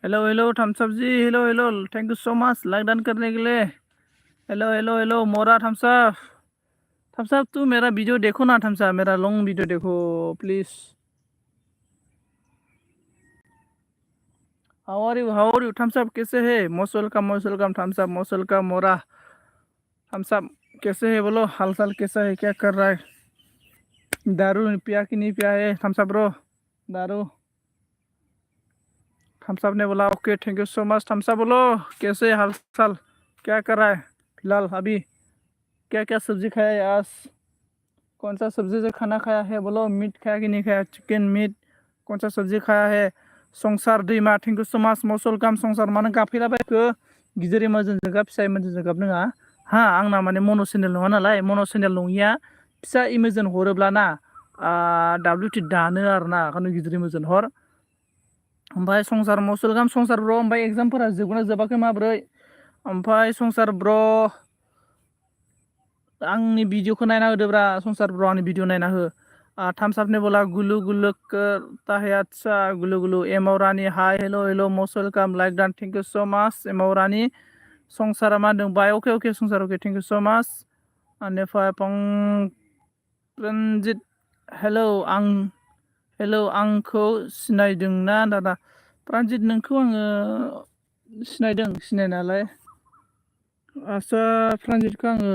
Hello hello thumbs up ji, hello hello, thank you so much like done करने के लिए। Hello hello hello मोरा thumbs up. Thumbs up तू मेरा video देखो ना, थम्स अप मेरा लॉन्ग वीडियो देखो please. How are you thumbs up, कैसे है? Most welcome thumbs up, most welcome मोरा। थम्स अप कैसे है बोलो, हाल चाल कैसा है, क्या कर रहा है? दारू पिया कि नहीं पिया है थम्स अप ब्रो? दारू? थम्स अप ने बोला okay, thank you so much. Thums Up बोलो कैसे हाल चाल, क्या कर रहा है फिलहाल अभी? क्या क्या सब्जी खाया है आज? कौन सा सब्जी से खाना खाया है बोलो? मीट खाया कि नहीं खाया, चिकन मीट? कौन सा सब्जी खाया है? संसार दैमा थैंक यू सो माच, मस्ट वेलकाम संसार। मानो गाफैलाबायखो? गिदिर इमारजेन्सि गाब फिसा इमारजेन्सि गाब नङा। हा आंना माने मन' चेनेल नङा नालाय, मन' चेनेल नङिया फिसा इमेजन हरोब्लाना WT दानो आरोना, ओंखायनो गिदिर इमेजन हर। ओमफ्राय संसार मस्ट वेलकाम संसार ब्र'। ओमफ्राय एग्जामफोरा जोबगोना जोबाखै माब्रै? ओमफ्राय संसार ब्र' आंनि भिडिअखौ नायना होदोब्रा संसार ब्र', आंनि भिडिअ नायना हो। थम्स आपने बोला गुलु गुलु करता है अच्छा, गुलु गुलु। एमाव Rani hi hello hello most welcome like don thank you so much एमाव रानी। संसारा मा होनदों बाय? अके अके संसार okay thank you so much. बेनिफ्राय रन्जित हेलो हेलो, आंखौ सिनायदोंना दादा? प्रान्जित नोंखौ आङो सिनायदों सिनायनायालाय। आस्सा प्रान्जितखौ आङो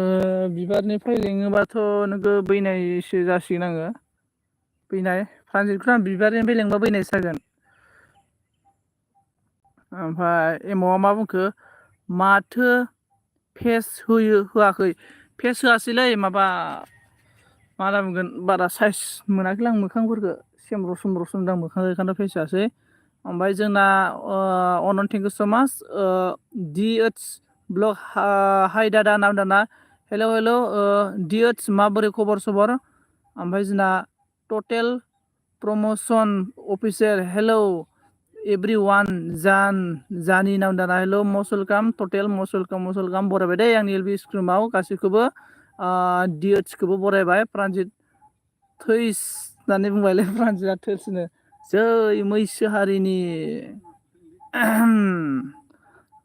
बिबारनिफ्राय लिङोबाथ' नोङो बैनायसो जासिगोन आङो। बैनाय प्रान्जितखौ आं बिबारनिफ्राय लिंबा बैनायसो जागोन। ओमफ्राय एमावआ मा बुंखो? माथो फेस होआखै? फेस होआसैलै, माबा मा होनना बुंगोन, बारा साइज मोनाखैलै आं मोखांफोरखौ, सेमब्र सोमब्र दां मोखां बेखायनो फेस होआसै। ओमफ्राय जोंना अनन थेंक इउ सो माच। DH ब्लग हाय दादा नाम दाना हेलो हेलो DH माबोरै खबर सबर? ओमफ्राय जोंना total promotion official hello everyone जानि नाम दाना hello most welcome total most welcome बरायबाय दे आंनि LB स्क्रिमाव गासैखौबो। DH खौबो बरायबाय। प्रान्जित थैस होननानै बुंबायलै, प्रान्जितआ थैसनो जै मैसो हारिनि।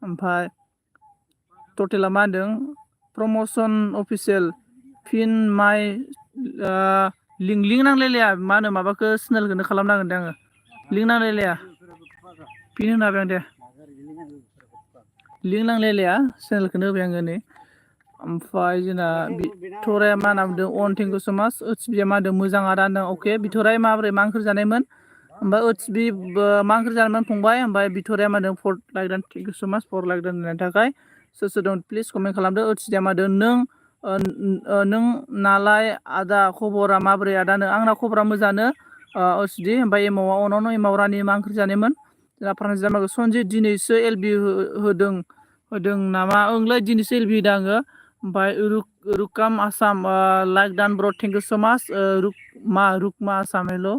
ओमफ्राय टटेला मा होनदों? प्रमोशन अफिसियेल फिन माइ लिंक नांलायलाया, मा होनो माबाखौ स्नेलखौनो खालामनांगोन दे आङो। लिंक नांलायलाया, फिन होनो हाबाय आं दे। लिंक नांलायलाया, चेनेलखौनो होबाय आङो नै। ओमफ्राय जोंना बिथराया मा होनना बुंदों? अन थेंक इउ सो माच। ओत्सबिया मा होनदों? मोजां आदा होनदों। अके बिथराय माबोरै, मा ओंख्रि जानायमोन? ओमफ्राय ओत्सबि मा ओंख्रि जानायमोन फंबाय? ओमफ्राय बिथराया मा होनदों? 4 like done thank you so माच 4 लाइक दान होनायनि थाखाय। सोर दं प्लिज कमेन्ट खालामदो। ओत्सबिया मा होनदों? नों नालाय आदा खबरा माबोरै आदानो? आंना खबरा मोजाङानो ओत्सबि। ओमफ्राय एमावआ अनावनो एमाव रानि मा ओंख्रि जानायमोन? जोंना प्रान्जितआ मा सनजित दिनैसो LB होदों नामा? ओंलै दिनैसो LB होदों आङो। ओमफ्राय रुकाम आसाम लाइक डान ब्र' थेंक इउ सो माच। Rukma Assam hello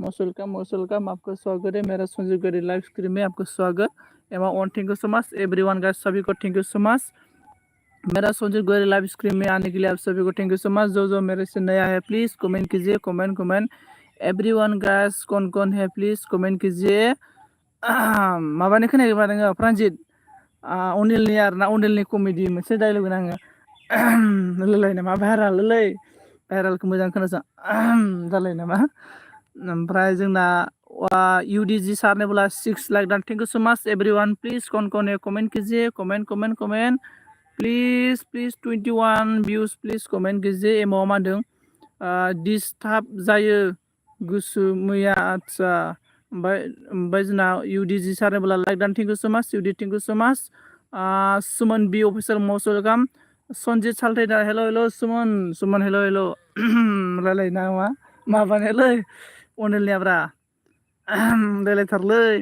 most welcome आपका स्वागत है मेरा संजीव गरी लाइव स्ट्रीम में, आपका स्वागत। एमा on thank you so much everyone guys, सभी को थैंक यू सो मच मेरा संजीव गरी लाइव स्ट्रीम में आने के लिए। आप सभी को थैंक यू सो मच। जो मेरे से नया है प्लीज कमेंट कीजिए, कमेंट एवरीवन गाइस। कौन है प्लीज कमेंट कीजिए। माबानि खोनायोबा नोङो प्रान्जित? अनिलनि आरोना, अनिलनि कमेडि मोनसे डायलग आङो लोलाय नामा भाइरालखौ मोजां खोनासं जालाय नामा? ओमफ्राय जोंना UDG सार ने बोला 6 like don thank you so much everyone. Please कौन है कमेंट कीजिए, comment please 21 views please comment कीजिए। एमाव मा होनदों? डिस्टार्ब जायो गुसु मैया आदसा। ओमफ्राय जोंना UDG सार ने बोला like done thank you so much UD thank you so much. Suman B official most welcome. Sanjit सालथायदा हेलो सुमन हेलो रायलाय नामा माबानायालै अनिलनियाब्रा रायलायथारलै।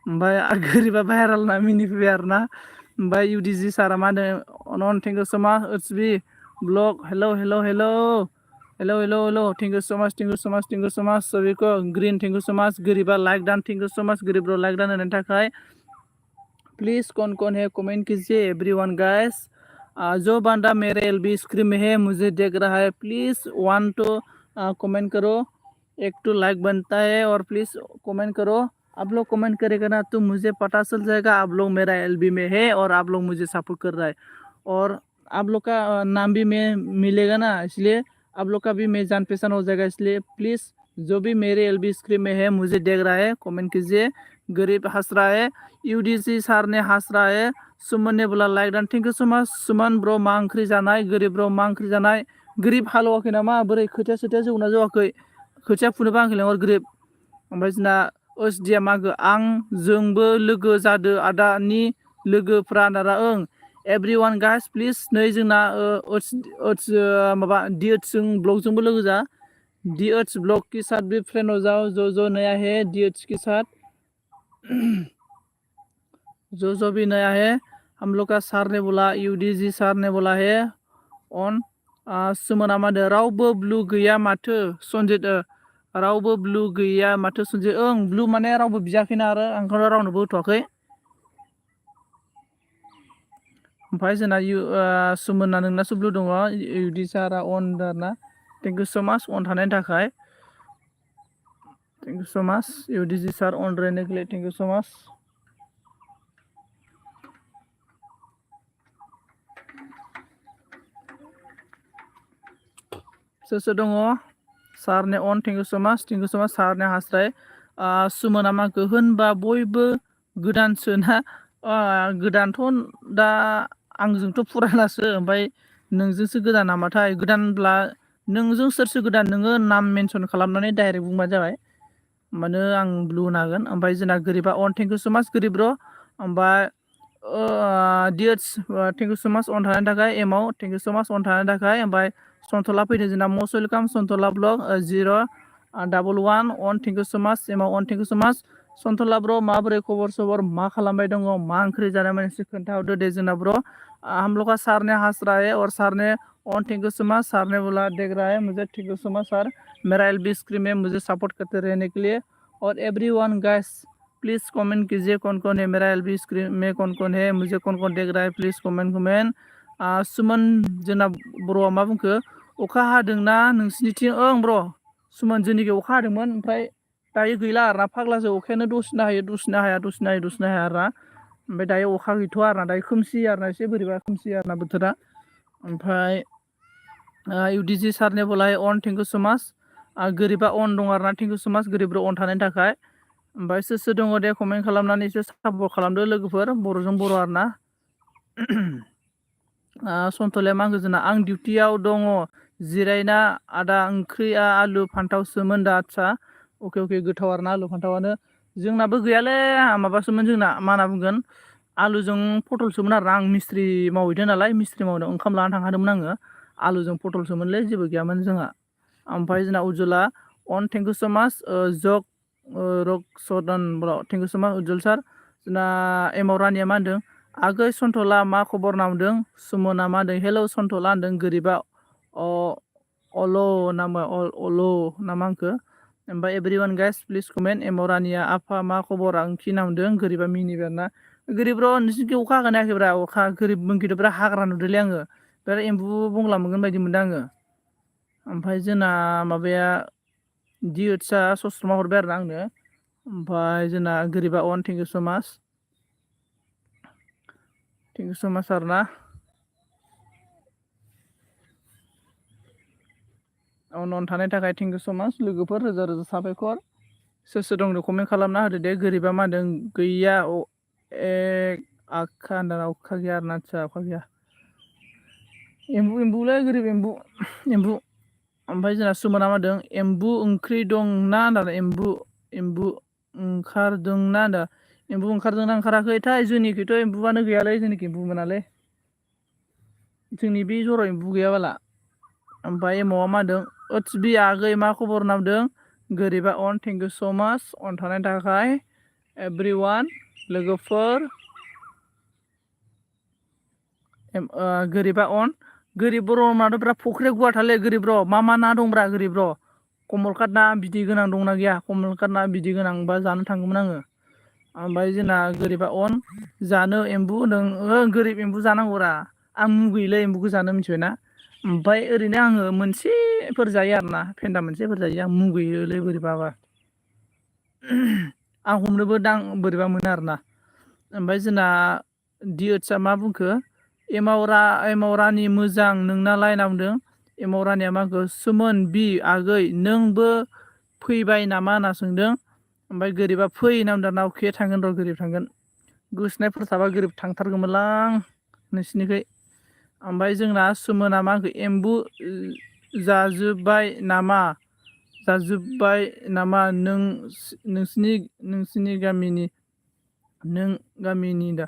ओमफ्राय गोरिबा भाइराल ना मिनिफैबाय आरोना। ओमफ्राय UDG सारा मा होनो? On thank you so much ओत्सबि blog hello thank you so much सभी को। Green thank you so much. गरीबा like don thank you so much गरीब ब्रो लाइक डान होने थाखाय। प्लीज कौन है कमेंट कीजिए एवरीवन गाइस। जो बंदा मेरे LB स्क्रीन में है मुझे देख रहा है प्लीज 1 to कमेंट करो, 1 to लाइक बनता है और प्लीज कमेंट करो। आप लोग कमेंट करेगा ना तो मुझे पता चल जाएगा आप लोग मेरा एलबी में है और आप लोग मुझे सपोर्ट कर रहा है और आप लोग का नाम भी मैं मिलेगा ना, इसलिए आप लोग का भी मैं जान पहचान हो जाएगा। इसलिए प्लीज़ जो भी मेरे एलबी स्क्रीन में है मुझे देख रहा है कमेंट कीजिए। गरीब हंस रहा है, यूडीसी सर ने हंस रहा है, सुमन ने बोला like don, thank you so much. Suman bro मा ओंख्रि जानाय, गरीब ब्रो मा ओंख्रि जानाय, गरीब हालेवाखै नामा बोरै खोथिया सोथिया जौना जौवाखै, खोथिया फुनोबा आंखौ लेंहर गरीब। ओमफ्राय जोंना ओसडिया मागो आं जोंबो लोगो जादो आदानि लोगोफ्रा नारा ओं एभ्रि वान गाइस प्लिज नै जोंना माबा डिएचजों ब्लगजोंबो लोगो जा, डीएच ब्लॉग के साथ भी फ्रेंड हो जाओ, जो नया है डीएच के साथ, जो भी नया है। हम लोग का सर ने बोला, यूडीजी सर ने बोला है ऑन सुमना मादो रावबो ब्लू गैया माथो सनजित, रावबो ब्लू गैया माथो सनजित। ओं ब्लू माने रावबो बियाखैना आरो आंखौनो रावनोबो होथ'वाखै। ओमफ्राय जोंना सुमना नोंनासो ब्लू दङ, यूडी सारा अन ना, थेंक इउ सो माच अन थानायनि थाखाय, थेंक इउ सो माच। यूडीजी सार अन रहने के लिए थेंक इउ सो माच। सोर दङ सारने अन, थेंक इउ सो माच, थेंक इउ सो माच सारने हास्राय। सुमना माखौ होनबा बयबो गोदानसो ना, गोदानथ' दा आंजोंथ' फुरानासो, ओमफ्राय नोंजोंसो गोदान नामाथाय। गोदानब्ला नोंजों सोरसो गोदान नोङो नाम मेनसन खालामनानै डाइरेक्ट बुंबानो जाबाय, होमबानो आं ब्लु होनो हागोन। ओमफ्राय जोंना गोरिबा अन, थेंक इउ सो माच गोरिब ब्र'। ओमफ्राय डिएच थेंक इउ सो माच अन थानायनि थाखाय, एमाव थेंक इउ सो माच अन थानायनि थाखाय। ओमफ्राय सन्थला फैदों जोंना most welcome Santhla blog 011 on, thank you so much एमाव अन, थेंक इउ सो माच। सन्थला ब्र' माबोरै खबर सबर मा खालामबाय दङ, मा ओंख्रि जानाय मोनसे खोन्थाहरदो दे जोंना ब्र'। हम लोग का सर ने हंस रहा है और सर ने on, thank you so much. Sir ने बोला देख रहा है मुझे, thank you so much sir, मेरा एलबी स्क्रीन में मुझे सपोर्ट करते रहने के लिए। और every one gas please comment कीजिए कौन कौन है मेरा एलबी स्क्रीन में, कौन कौन है, मुझे कौन कौन देख रहा है, प्लीज़ कमेंट। सुमन जोंना बर'आ मा बुंखो, अखा हादोंना नोंसिनिथिं? ओं ब्र' सुमन जोंनिखै अखा हादोंमोन, ओमफ्राय दायो गैला आरोना फाग्लासो, अखायानो दसेनो हायो दसेनो हाया, दसेनो हायो दसेनो हाया आरोना। ओमफ्राय दायो अखा गैथ'आ आरोना, दायो खोमसि आरोना, एसे बोरैबा खोमसि आरोना बोथोरा। ओमफ्राय यूडीजी सारने बोला है अन, थेंक इउ सो माच। गोरिबा अन दं आरोना, थेंक इउ सो माच गोरिब अन थानायनि थाखाय। ओमफ्राय सोर दङ दे कमेन्ट खालामनानै एसे सापर्ट खालामदो लोगोफोर, बर'जों बर' आरोना। सन्थलाया मा होनखो जोंना, आं डिउटियाव दङ जिरायना आदा, ओंख्रिया आलु फान्थावसोमोन दा। आदसा अके गोथाव आरोना आलु फान्थावानो। जोंनाबो गैयालै माबासोमोन जोंना, मा होनना बुंगोन, आलुजों पटलसोमोन आरोना। आं मिस्ट्रि मावहैदों नालाय, मिस्ट्रि मावनो ओंखाम लानानै थांखादोंमोन आङो, आलुजों पटलसोमोनलै, जेबो गैयामोन जोंहा। ओमफ्राय जोंना उज्जवला अन, थेंक इउ सो माच। जग रक सदन ब्र' थेंक इउ सो माच उज्जवल सार। जोंना एमाव रानिया मा होनदों, आगै सन्थला मा खबर नामदों। सुमना मा होनदों, हेलौ सन्थला होनदों। गोरिबा अल' नामा, अल' नामा होनखो। ओमफ्राय every one guys please comment. एमाव रानिया आफा मा खबर आंखि नामदों। गोरिबा मिनिबाय आरोना। गोरिब र' नोंसिनिखै अखा हागोन ना हायाखैब्रा, अखा गोरिब मोनखैथ' बिराद हाग्रा नुदोंलै आङो, बिराद एम्बु बंग्ला मोनगोन बायदि मोनदों आङो। ओमफ्राय जोंना माबाया डिएचआ सस्रमा हरबाय आरोना आंनो। ओमफ्राय जोंना गोरिबा अन, थेंक इउ सो माच, थेंक इउ सो माच आरोना। अन थानायनि थाखाय थेंक इउ सो माच लोगोफोर, रोजा रोजा साबायखर। सोर दं कमेन्ट खालामना होदो दे। गोरिबा मा होनदों, गैया अखा होनदों, अखा गैया आरोना। आदसा अखा गैया, एम्बुलै गोरिब एम्बु। ओमफ्राय जोंना सुमना मा होनदों, एम्बु ओंख्रि दं ना होनदों, एम्बु ओंखारदोंना होनदों। एम्बु ओंखारदोंना ओंखाराखैथाय, जोंनिखैथ' एम्बुआनो गैयालै, जोंनिखै एम्बु मोनालै, जोंनि बे जराव एम्बु गैया बाला। ओमफ्राय एमावा मा होनदों, ओत्स बि आगै मा खबर नामदों। गोरिबा अन, थेंक इउ सो माच अन थानायनि थाखाय। एभ्रि वान लोगोफोर, गोरिबा अन। गोरिब बर'नाथ' बिराद फख्रिया गुवारथारलै गोरिब र', मा ना दंब्रा गोरिब र', कमलकाट ना बिदै गोनां दंना गैया, कमलकाट ना बिदै गोनांबा जानो थांगौमोन आङो। ओमफ्राय जोंना गोरिबा अन, जानो एम्बु होनदों। गोरिब एम्बु जानांगौरा, आं मुगैयोलै एम्बुखौ जानो, मिथिबायना। ओमफ्राय ओरैनो आङो मोनसेफोर जायो आरोना, फेन्दा मोनसेफोर जायो, आं मुगैयोलै बोरैबाबा। आं हमनोबो बोरैबा मोनो आरोना ओमफ्राय जोंना डिओसआ मा बुंखो एमावरानि मोजां नोंनालाय होनना बुंदों एमावरानिया मा होनखो सोमोन बि आगै नोंबो फैबाय नामा होनना सोंदों ओमफ्राय गोरिबा फै होनना बुंदों ना अके थांगोन र' गोरिब थांगोन गोसोनायफोर थाबा गोरिब थांथारगौमोनलां नोंसिनिखै ओमफ्राय जोंना सोमोना मा होनखो एम्बु जाजोब्बाय नामा नोंसिनि गामिनि नों गामिनि दा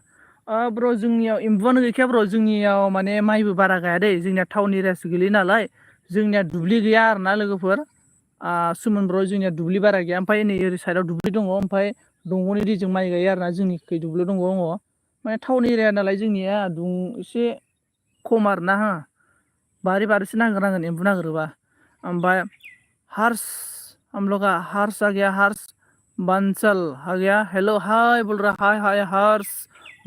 ब्र' जोंनियाव एम्बुआनो गैखाया ब्र' जोंनियाव माने माइबो बारा गाया दै जोंनिया टाउन एरियासो गोलैयो नालाय जोंनिया दुब्लि गैया आरोना लोगोफोर सोमोन ब्र' जोंनिया दुब्लि बारा गैया ओमफ्राय नै ओरै साइडआव दुब्लि दङ ओमफ्राय दंग'नि दैजों माइ गायो आरोना जोंनिखै दुब्लि दंग दङ माने टाउन एरिया नालाय जोंनिया एसे खम आरोना हो बारिसो नागिरनांगोन एम्बु नागिरोबा ओमफ्राय हार्स आ गया हार्स बांसल आ गया हेलो हाय बोल रहा हाय हर्ष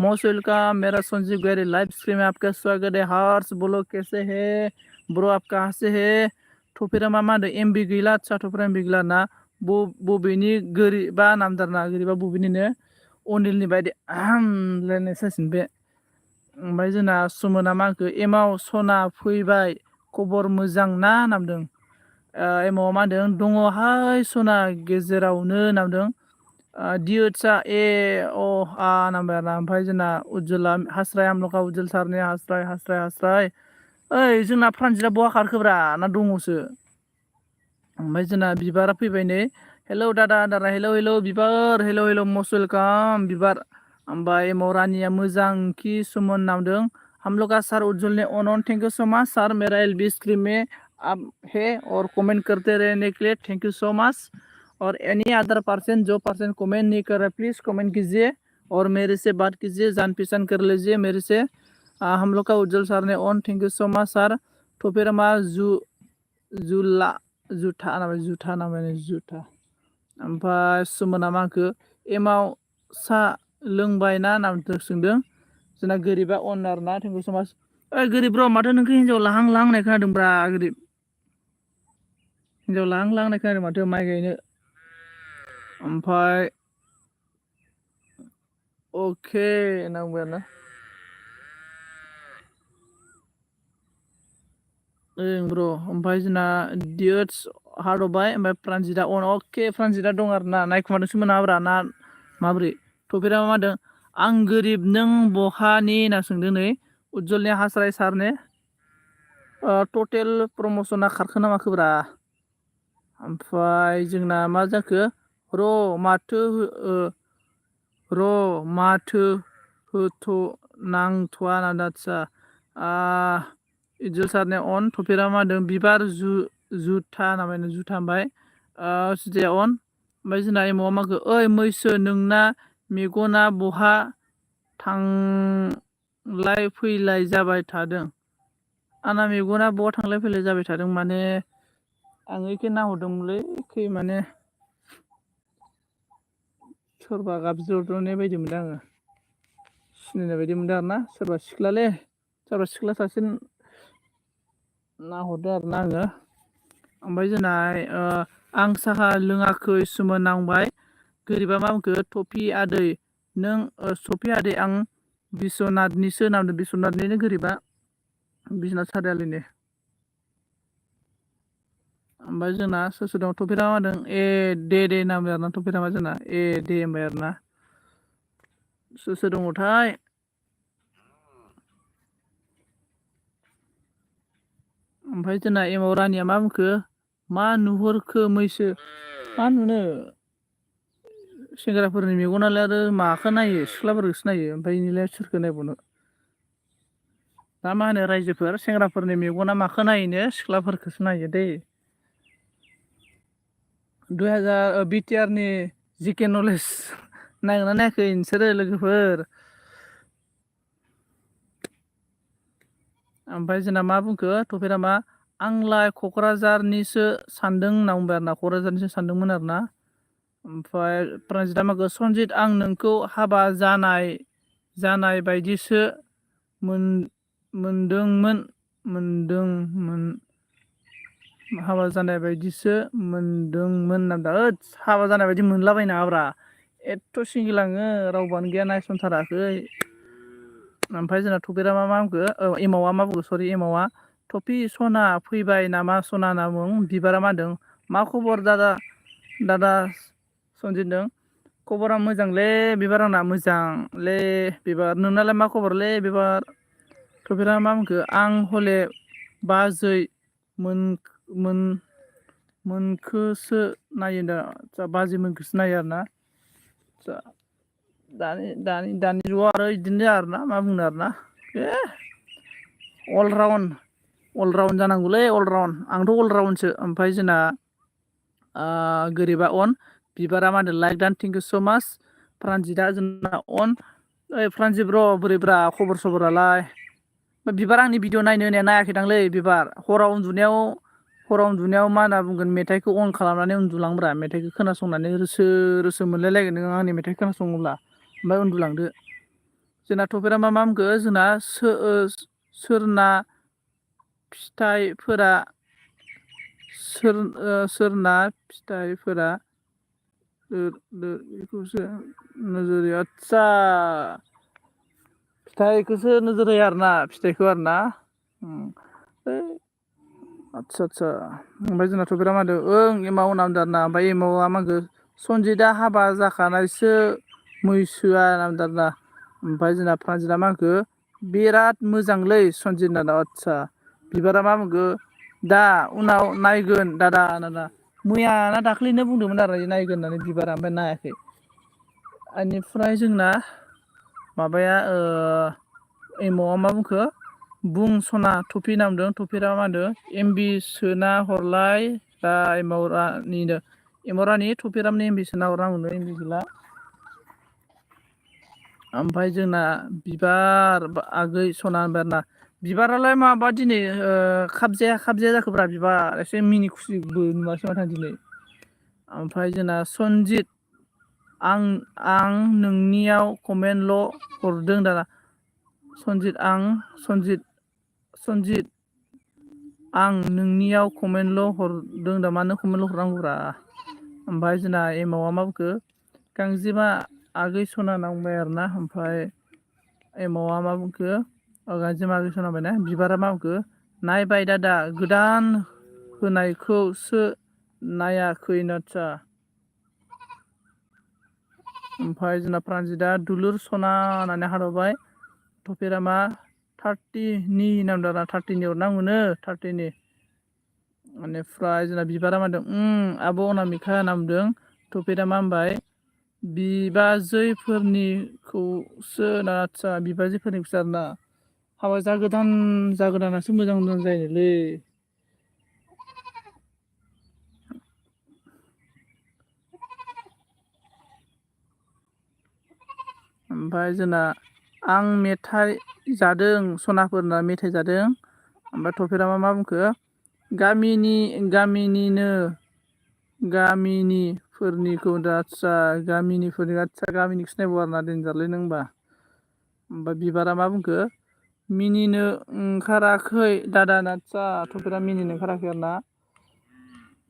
मोस्ट वेलकम मेरा संजीव गैरी लाइव स्ट्रीम में आपका स्वागत है हर्ष बोलो कैसे है ब्रो आप कहाँ से है थफेरा मा होनदों एमबि गैला आदसा थफेरा एमबि गैला ना बबेनि गोरिबा नामदारना गोरिबा बबेनिनो अनिलनि बायदि लायनाय जासिगोन बे ओमफ्राय जोंना सुमोना मा होनखो एमाव सना फैबाय खबर मोजां ना होनना बुंदों एमावआ मा होनदों दङहाय सना गेजेरावनो होनना बुंदों डिओसआ नाम्बार आरोना ओमफ्राय जोंना उज्जवला हास्राय आमलका उज्जवल सारनि हास्राय ओइ जोंना प्रानजितआ बहा खारखोब्रा ना दङसो ओमफ्राय जोंना बिबारा फैबाय नै हेलौ दादा हेलौ बिबार हेलौ मस्ट वेलकाम बिबार ओमफ्राय एमावरानिया मोजां कि सुमन नामदों हम लोग का सर उज्जवल ने on thank you so much sir मेरा एलबी स्क्रीन में आप है और कमेंट करते रहने के लिए थैंक यू सो मच और एनी अदर पर्सन जो पर्सन कमेंट नहीं कर रहा प्लीज़ कमेंट कीजिए और मेरे से बात कीजिए जान पहचान कर लीजिए मेरे से हम लोग का उज्जवल सर ने on thank you so much sir तो फिर हमारा जुथा ओमफ्राय सुमोना मा होनखो एमाव सा लोंबाय ना होनना सोंदों जोंना गोरिबा अन आरोना थेंक इउ सो माच ओइ गोरिब र' माथो नोंखौ हिन्जाव लाहां होननाय खोनादोंब्रा गोरिब हिन्जाव लाहां होननाय खोनादों माथो माइ गायनो ओमफ्राय अके होनना बुंबाय आरोना ओं ब्र' ओमफ्राय जोंना डिओस हार्डबाय ओमफ्राय प्रानजितआ अन अके प्रानजितआ दं आरोना नायखुमादोंसो मोनाब्रा ना माबोरै थफेरा मा होनदों आं गोरिब नों बहानि होनना सोंदों नै उज्जवलनि हास्राय सारने टटेल प्रमसना खारखो ना माखोब्रा ओमफ्राय जोंना मा जाखो माथो नांथ'वा ना आदसा उज्जवल सारने अन थफेरा मा होनदों बिबार जुथा नामायनो जुथा ओमफ्राय सुजाया अन ओमफ्राय जोंना एमावआ माखो ओइ मैसो नोंना मेगना बहा थांलाय फैलाय जाबाय थादों आंना मेगना बहा थांलाय फैलाय जाबाय थादों माने आं एखे नाहरदोंमोनलै एखे माने सोरबा गाबज्रिहरनाय बायदि मोनदों आङो सिनायनाय बायदि मोनदों आरोना सोरबा सिख्ला सासे नाहरदों आरोना आङो ओमफ्राय जोंना आं साहा लोङाखै सोमोनांबाय गोरिबा मा बुंखो टफि आदै नों सफि आदै आं बिस्वनाथनिसो नामदों बिस्वनाथनिनो गोरिबा बिस्वनाथ सारियालिनि ओमफ्राय जोंना सोर दं थफेरा मा होनदों दे होनना बुंबाय आरोना थफेरा मा जोंना दे होनबाय आरोना सोर दङथाय ओमफ्राय जोंना एमाव रानिया मा बुंखो मा नुहुरखो मैसो मा नुनो सेंग्राफोरनि मेगनालाय आरो माखौ नायो सिख्लाफोरखौसो नायो ओमफ्राय बेनिलाय सोरखौ नायबावनो दा मा होनो रायजोफोर सेंग्राफोरनि मेगना माखौ नायनो सिख्लाफोरखौसो नायो दै 2000 बिटिआरनि जिके नलेज नायगोना नायाखै नोंसोरो लोगोफोर ओमफ्राय जोंना मा बुंखो थफेरा मा आंलाय क'क्राझारनिसो सानदों होनना बुंबाय आरोना क'क्राझारनिसो सानदोंमोन आरोना ओमफ्राय प्रानजितआ माखो सनजित आं नोंखौ हाबा जानाय बायदिसो मोनदोंमोन हाबा जानाय बायदिसो मोनदोंमोन होनना हाबा जानाय बायदि मोनलाबायनाङाब्रा एथ' सिंगि लाङो रावबोआनो गैया नायसनथाराखै। ओमफ्राय जोंना टपिकआ मा बुंखो एमावआ मा बुंखो सरि एमावआ टफि सना फैबाय नामा सना होनना बुं बिबारा मा होनदों मा खबर दादा सनजित खबरा मोजांलै बिबार आंना मोजांलै बिबार नोंनालाय मा खबरलै बिबार टपिकआ मा बुंखो आं हले बाजै मोनखोसो नायो दा बाजै मोनखोसो नायो आरोना दानि जुगाव आरो बिदिनो आरोना मा बुंनो आरोना अलराउन्ड जानांगौलै अलराउन्ड आंथ' अलराउन्डसो ओमफ्राय जोंना गोरिबा अन बिबारा मा होनदों like done thank you so' माच प्रानजितआ जोंना अन ओइ प्रानजित ब्र बोरैब्रा खबर सबरालाय बिबार आंनि भिडिअ नायनो होननाया नायाखैदांलै बिबार हराव उन्दुनायाव मा होनना बुंगोन मेथाइखौ अन खालामनानै उन्दुलांब्रा मेथाइखौ खोनासंनानै रोसो रोसो मोनलायलायगोन नों आंनि मेथाइ खोनासङोब्ला ओमफ्राय उन्दुलांदो जोंना टपिकआ मा बुंखो जोंना सोरना फिथाइफोरा सोरना फिथाइफोरा बेखौसो नोजोर होयो आदसा फिथाइखौसो नोजोर होयो आरोना फिथाइखौ आरोना आदसा ओमफ्राय जोंनाथ' बिराद मा होनदों ओं एमाव होनना बुंदों आरोना ओमफ्राय एमावआ मा होनखो सनजितआ हाबा जाखानायसो मैसोआ होनना बुंदों आरोना ओमफ्राय जोंना प्रानजितआ मा होनखो बिराद मोजांलै सनजित होनना आदसा बिबारा मा बुंखो दा उनाव नायगोन दादा मैया ना दाख्लैनो बुंदोंमोन आरो नायगोन होननानै बिबारा ओमफ्राय नायाखै बेनिफ्राय जोंना माबाया एमावआ मा बुंखो बुं सना टफि होनना बुंदों टपिकआ मा होनदों एमबि सोना हरलाय दा एमाव रानि टपिकआनो एमबि सोना हरना बुंदों एमबि गैला ओमफ्राय जोंना बिबार आगै सना होनबाय आरोना बिबारालाय माबा दिनै खाबजाया जाखोब्रा बिबार एसे मिनि खुसिबो नुवासै माथो आं दिनै ओमफ्राय जोंना सनजित आं नोंनियाव कमेन्टल' हरदों दाना सनजित आं नोंनियाव कमेन्टल' हरदों दा मानो कमेन्टल' हरनांगौब्रा ओमफ्राय जोंना एमावआ मा बुंखो गांजेमा आगै सना होनना बुंबाय आरोना ओमफ्राय एमावआ मा बुंखो गांजेमा आगै सना होनबायना बिबारा मा बुंखो नायबाय दादा गोदान होनायखौसो नायाखै आदसा ओमफ्राय जोंना प्रानजितआ दुलुर सना होननानै हादरबाय टपिकआ मा 30नि होनना बुंदों आरोना 30नि हरना मोनो 30नि बेनिफ्राय जोंना बिबारा मा होनदों आब' अनामिका होनना बुंदों टपिकआ मा होनबाय बिबाजैफोरनिखौसो आदसा बिबाजैफोरनिखौसो आरोना हाबा जागोदानासो मोजां जायोलै ओमफ्राय जोंना आं मेथाइ जादों सनाफोरना मेथाइ जादों ओमफ्राय टपिकआ मा बुंखो गामिनिफोरनिखौ आदसा गामिनिखौसो नायबाव आरोना देनजारलै नों होमबा ओमफ्राय बिबारा मा बुंखो मिनिनो ओंखाराखै दादा आदसा टपिकआ मिनिनो ओंखाराखै आरोना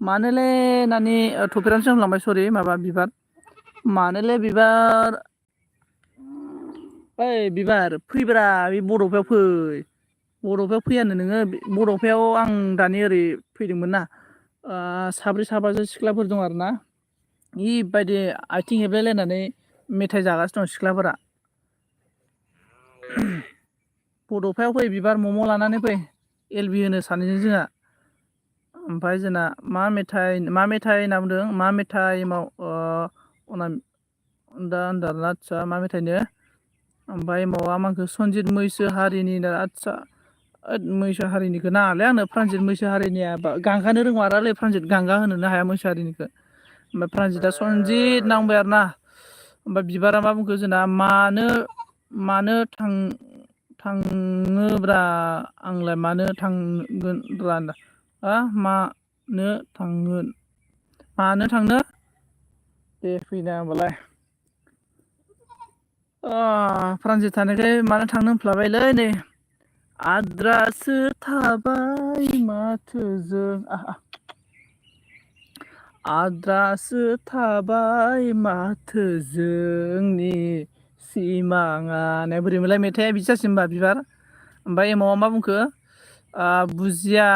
मानोलै होननानै टपिकआनोसो होनलांबाय सरि माबा बिबार मानोलै बिबार ओइ बिबार फैब्रा बे बड'फायाव फैयानो नोङो बड'फायाव आं दानि ओरै फैदोंमोन ना साब्रै साबासो सिख्लाफोर दं आरोना इबायदि आथिं हेबलायलायनानै मेथाइ जागासिनो दं सिख्लाफोरा बड'फायाव फै बिबार मम' लानानै फै एल बि होनो सानैजों जोंहा ओमफ्राय जोंना मा मेथाइ होनना बुंदों मा मेथाइ दा होनदों आरोना आदसा मा मेथाइनो ओमफ्राय एमावआ मा होनखो सनजित मैसो हारिनि आदसा मैसो हारिनिखौ नाङालै आंनो प्रानजित मैसो हारिनिया गांगानो रोंमारालै प्रानजित गांगा होनोनो हाया मैसो हारिनिखौ ओमफ्राय प्रानजितआ सनजित नांबाय आरोना ओमफ्राय बिबारा मा बुंखो जोंना मानो थाङोब्रा आंलाय मानो थांगोनब्रा मानो थांनो दे फैना होमबालाय प्रानजित थानायखाय मानो थांनो होनफ्लाबायलै नै आद्रासो थाबाय माथो जों आद्रासो थाबाय माथो जोंनि सिमाङा होननाय बोरैमोनलाय मेथाइआ बिदि जासिगोन होनबा बिबार ओमफ्राय एमावा मा बुंखो बुजिया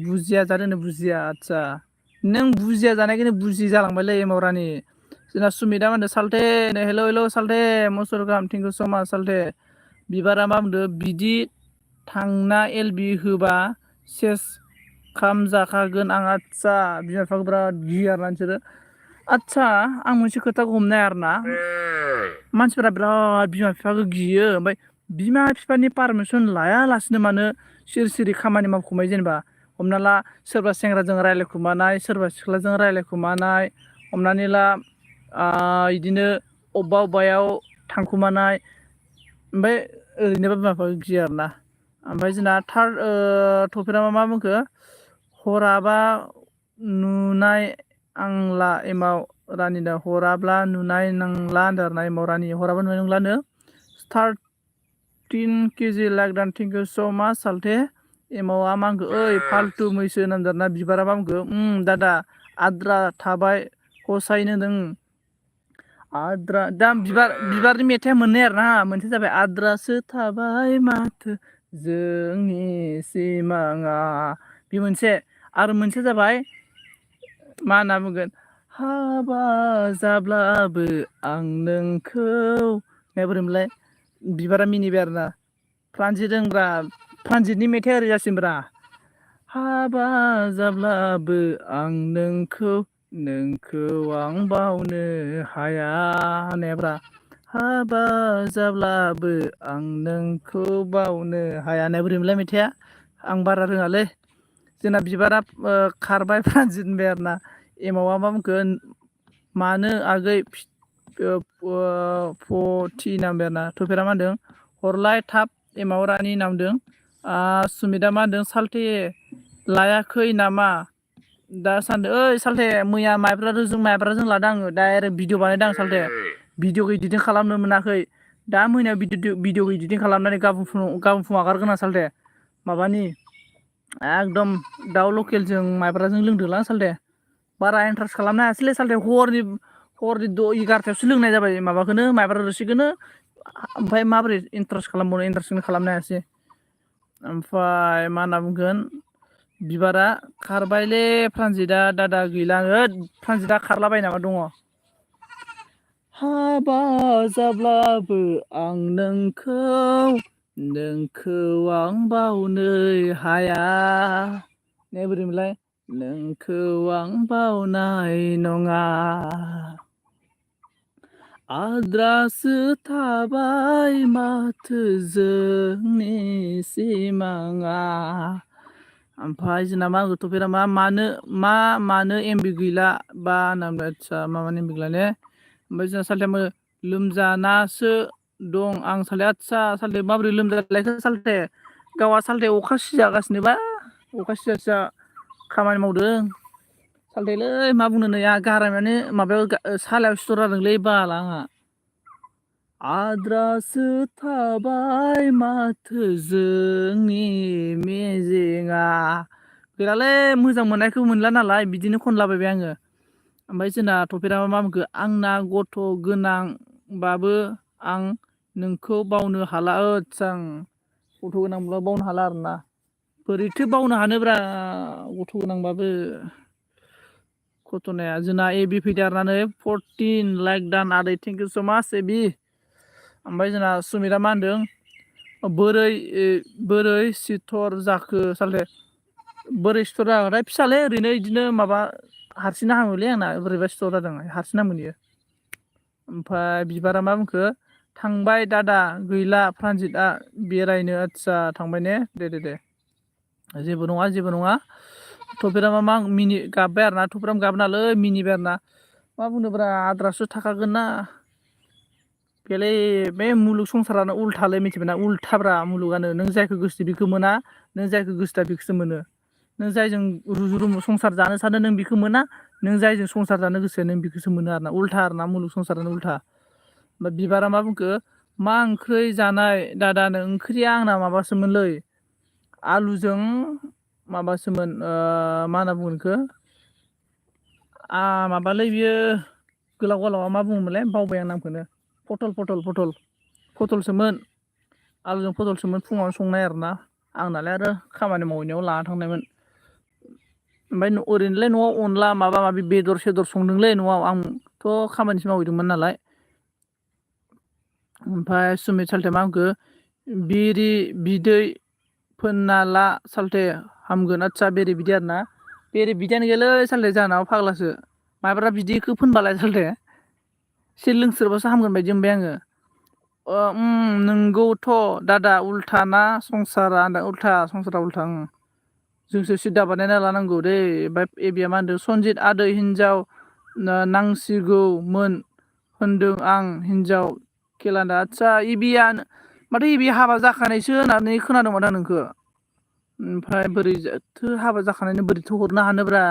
बुजिया जादों बुजिया आदसा नों बुजिया जानायखायनो बुजि जालांबायलै एमावरानि जोंना सुमिता मा होनदों सालथे हेल' हेल' सालथे मसुर गाहाम थेंकिउ स माच सालथे बिबारा मा बुंदों बिदि थांना एलबि होबा सेस खामजाखागोन आं आदसा बिमा बिफाखौ बिराद गियो आरोना नोंसोरो आदसा आं मोनसे खोथाखौ हमनो हाया आरोना मानसिफोरा बिराद बिमा बिफाखौ गियो ओमफ्राय बिमा बिफानि पारमिसन लायालासिनो मानो सिरि सिरि खामानि मावखुमायो जेनेबा हमना ला सोरबा सेंग्राजों रायज्लायखुमानाय सोरबा सिख्लाजों रायज्लायखुमानाय हमनानै ला बिदिनो अबेबा अबेबायाव थांखुमानाय ओमफ्राय ओरैनोबा बिमा बिफाखौ गियो आरोना ओमफ्राय जोंना थार्ड टपिकआ मा बुंखो हराबा नुनाय आंला एमाव रानिनो हराब्ला नुनाय नंला होनदों आरोना एमाव रानि हराबा नुनाय नंलानो 13 केजि लाइक दान थेंकिउ स माच सालथे एमावा मा होनखो ओइ फाल्थु मैसो होनदों आरोना बिबारा मा बुंखो दादा आद्रा थाबाय हसायैनो नों आद्रा दा बिबारनि मेथाइआ मोननै आरोना मोनसेया जाबाय आद्रासो थाबाय माथो जोंनि सिमाङा बे मोनसे आरो मोनसेया जाबाय मा होनना बुंगोन हाबा जाब्लाबो आं नोंखौ बोरैमोनलाय बिबारा मिनिबाय आरोना प्रानजितनि मेथाइआ ओरै जासिगोनब्रा हाबा जाब्लाबो आं नोंखौ आं बावनो हाया होननायाब्रा हाबा जाब्लाबो आं नोंखौ बावनो हाया होननाया बोरैमोनलाय मेथाइआ आं बारा रोङालै जोंना बिबारा खारबाय प्रानजित होनबाय आरोना एमावा मा बुंखो मानो आगै फथि नांबाय आरोना टपिकआ मा होनदों हरलाय थाब एमाव रानि नामदों सुमिता मा होनदों सालथे लायाखै नामा दा सानदों ओइ सालथे मैया माइब्राजों लादों आङो डाइरेक्ट भिडिअ बानायदों आं सालथे भिडिअखौ इदिटिं खालामनो मोनाखै दा मोनायाव भिडिअखौ इदिटिं खालामनानै गाबोन फुङाव आगारगोन आं सालथे माबानि एकदम दाउ लकेलजों माइब्राजों लोंदोंलां सालथे बारा इन्ट्रेस्ट खालामनो हायासैलै सालथे हरनि 11:30 लोंनाय जाबाय माबाखौनो माइब्रा रोसिखौनो ओमफ्राय माबोरै इन्ट्रेस्ट खालामबावनो इन्ट्रेस्टखौनो खालामनो हायासै ओमफ्राय मा होनना बुंगोन बिबारा खारबायलै प्रानजितआ दादा गैलानो प्रानजितआ खारलाबाय नामा दङ हाबा जाब्लाबो आं नोंखौ आं बावनो हाया ने बोरैमोनलाय नोंखौ आं बावनाय नङा आद्रासो थाबाय माथो जोंनि सिमाङा ओमफ्राय जोंना मा टपिकआ मानो एमबि गैला बा होनना आदसा माबानि एमबि गैला ने ओमफ्राय जोंना सालथे लोमजानासो दं आं सालथे आदसा सालथे माबोरै लोमजालायखो सालथे गावहा सालथे अखा सिजागासिनोबा अखा सिजा खामानि मावदों सालथेलै मा बुंनो नै आंहा गारामानो माबायाव सालायाव सिथर जादोंलै बाला आंहा आद्रासो थाबाय माथो जोंनि मेजेंआ गैलालै मोजां मोननायखौ मोनला नालाय बिदिनो खनलाबायबाय आङो ओमफ्राय जोंना टपिकआ मा बुंखो आंना गथ' गोनांबाबो आं नोंखौ बावनो हाला आदसा गथ' गोनांब्ला बावनो हाला आरोना बोरैथो बावनो हानोब्रा गथ' गोनांबाबो घटनाया जोंना এবि फैदो आरोना नै 14 लाइक दान आदै थेंकिउ स माच এবि ओमफ्राय जोंना सुमिता मा होनदों बोरै सिथर जाखो सालथे बोरै सिथर जागोनथाय फिसालै ओरैनो बिदिनो माबा हारसिंनो हामोलै आंना बोरैबा सिथर जादों हारसिंनो हामो बियो ओमफ्राय बिबारा मा बुंखो थांबाय दादा गैला प्रानजितआ बेरायनो आदसा थांबाय ने दे जेबो नङा टपिकआ मा गाबबाय आरोना टपिकआ गाबनालै मिनिबाय आरोना मा बुंनोब्रा आद्रासो थाखागोन ना बेलै बे मुलुग संसारानो उल्थालै मिथिबायना उल्थाब्रा मुलुगानो नों जायखौ गोसो बेखौ मोना नों जायखौ गोसोथोआ बेखौसो मोनो नों जायजों रुजु रुमु संसार जानो सानो नों बेखौ मोना नों जायजों संसार जानो गोसो नों बेखौसो मोनो आरोना उल्था आरोना मुलुग संसारानो उल्था ओमफ्राय बिबारा मा बुंखो मा ओंख्रि जानाय दादानो ओंख्रिया आंना माबासोमोनलै आलुजों माबासोमोन मा होनना बुङो बेखौ माबालै बियो गोलाव गोलावा मा बुङोमोनलाय बावबाय आं नामखौनो पटलसोमोन आलुजों पटलसोमोन फुङावनो संनाय आरोना आंनालाय आरो खामानि मावहैनायाव लाना थांनायमोन ओमफ्राय ओरैनोलाय न'आव अनला माबा माबि बेदर सेदर संदोंलै न'आव आंथ' खामानिसो मावहैदोंमोन नालाय ओमफ्राय सुमित सालथे मा बुंखो बिरि बिदै फोनना ला सालथे हामगोन आदसा बेरे बिदै आरोना बेरे बिदैयानो गैयालै सालथे जाहानाव फाग्लासो माइब्रा बिदैखौ फोनबालाय सालथे एसे लोंस्रोबासो हामगोन बायदि मोनबाय आङो नोंगौथ' दादा उल्था संसारा उल्था जोंसो सिदा बानायना लानांगौ दै ओमफ्राय एबिया मा होनदों सनजित आदै हिनजाव नांसिगौमोन होनदों आं हिनजाव खेलान्दा आदसा एबिया माथो एबि हाबा जाखानायसो होननानै खोनादों माथो आं नोंखौ ओमफ्राय बोरैथो हाबा जाखानायनो बोरैथो हरनो हानोब्रा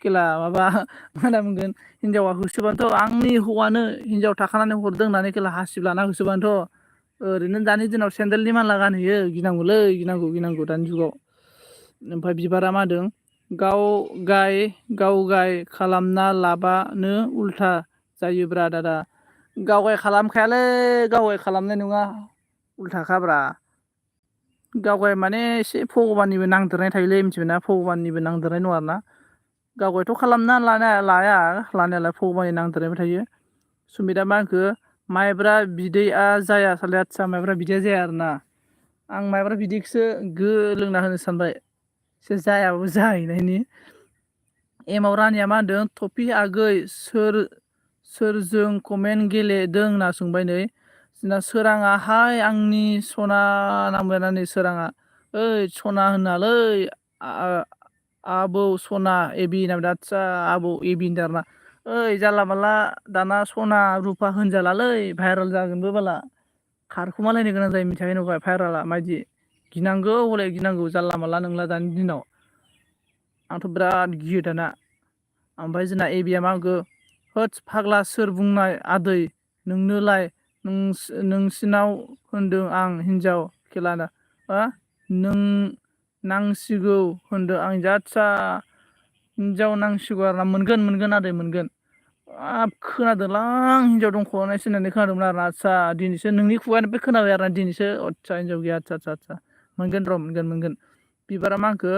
खेला माबा मा होनना बुंगोन हिनजावा होसोबानोथ' आंनि हौवानो हिनजाव थाखानानै हरदों होननानै खेला हासिब लाना होसोबानोथ' ओरैनो दानि दिनाव सेन्देलनि माला गानहैयो गिनांगौलै गिनांगौ दानि जुगाव ओमफ्राय बिबारा मा होनदों गाव गाय खालामना लाबानो उल्था जायोब्रा दादा गावगाय खालामखायालै गावगाय खालामनाय नङा उल्थाखाब्रा गावगाय माने एसे भगबाननिबो नांदेरनाय थायोलै मिथिबायना भगबाननिबो नांदेरनाय दं आरोना गावगायथ' खालामना लाया लानायालाय भगबाननि नांदेरनायबो थायो सुमितआ मा होनखो माइब्रा बिदैया जाया साले आदसा माइब्रा बिदैया जाया आरोना आं माइब्रा बिदैखौसो लोंना होनो सानबाय एसे जायाबाबो जाहैनायनि एमाव रानिया मा होनदों टफि आगै सोरजों कमेन्ट गेलेदों होनना सोंबाय नै जोंना सोराङा हाय आंनि सना नांबायना नै सोराङा ओइ सना होनालै आबौ सना एबि होनना आदसा आबौ एबि होनदों आरोना ओइ जानला मानला दाना सना रुफा होनजालालै भाइरेल जागोनबो बाला खारखुमालायनो गोनां जायो मिथिखायो नुबाय भाइरेला मायदि गिनांगौ हले गिनांगौ जानला मानला नंला दानि दिनाव आंथ' बिराद गियो दाना ओमफ्राय जोंना एबिया मा होनखो होदस फाग्ला सोर बुंनाय आदै नोंनोलाय नोंसिनाव होनदों आं हिनजाव खेलाना नों नांसिगौ होनदों आं आदसा हिनजाव नांसिगौ आरोना मोनगोन आदै मोनगोन हाब खोनादोंलां हिनजाव दंख'नायसो होननानै खोनादोंमोन आरोना आदसा दिनैसो नोंनि खुगानिफ्राय खोनाबाय आरोना दिनैसो आदसा हिनजाव गैया आदसा मोनगोन र' मोनगोन बिबारा मा होनखो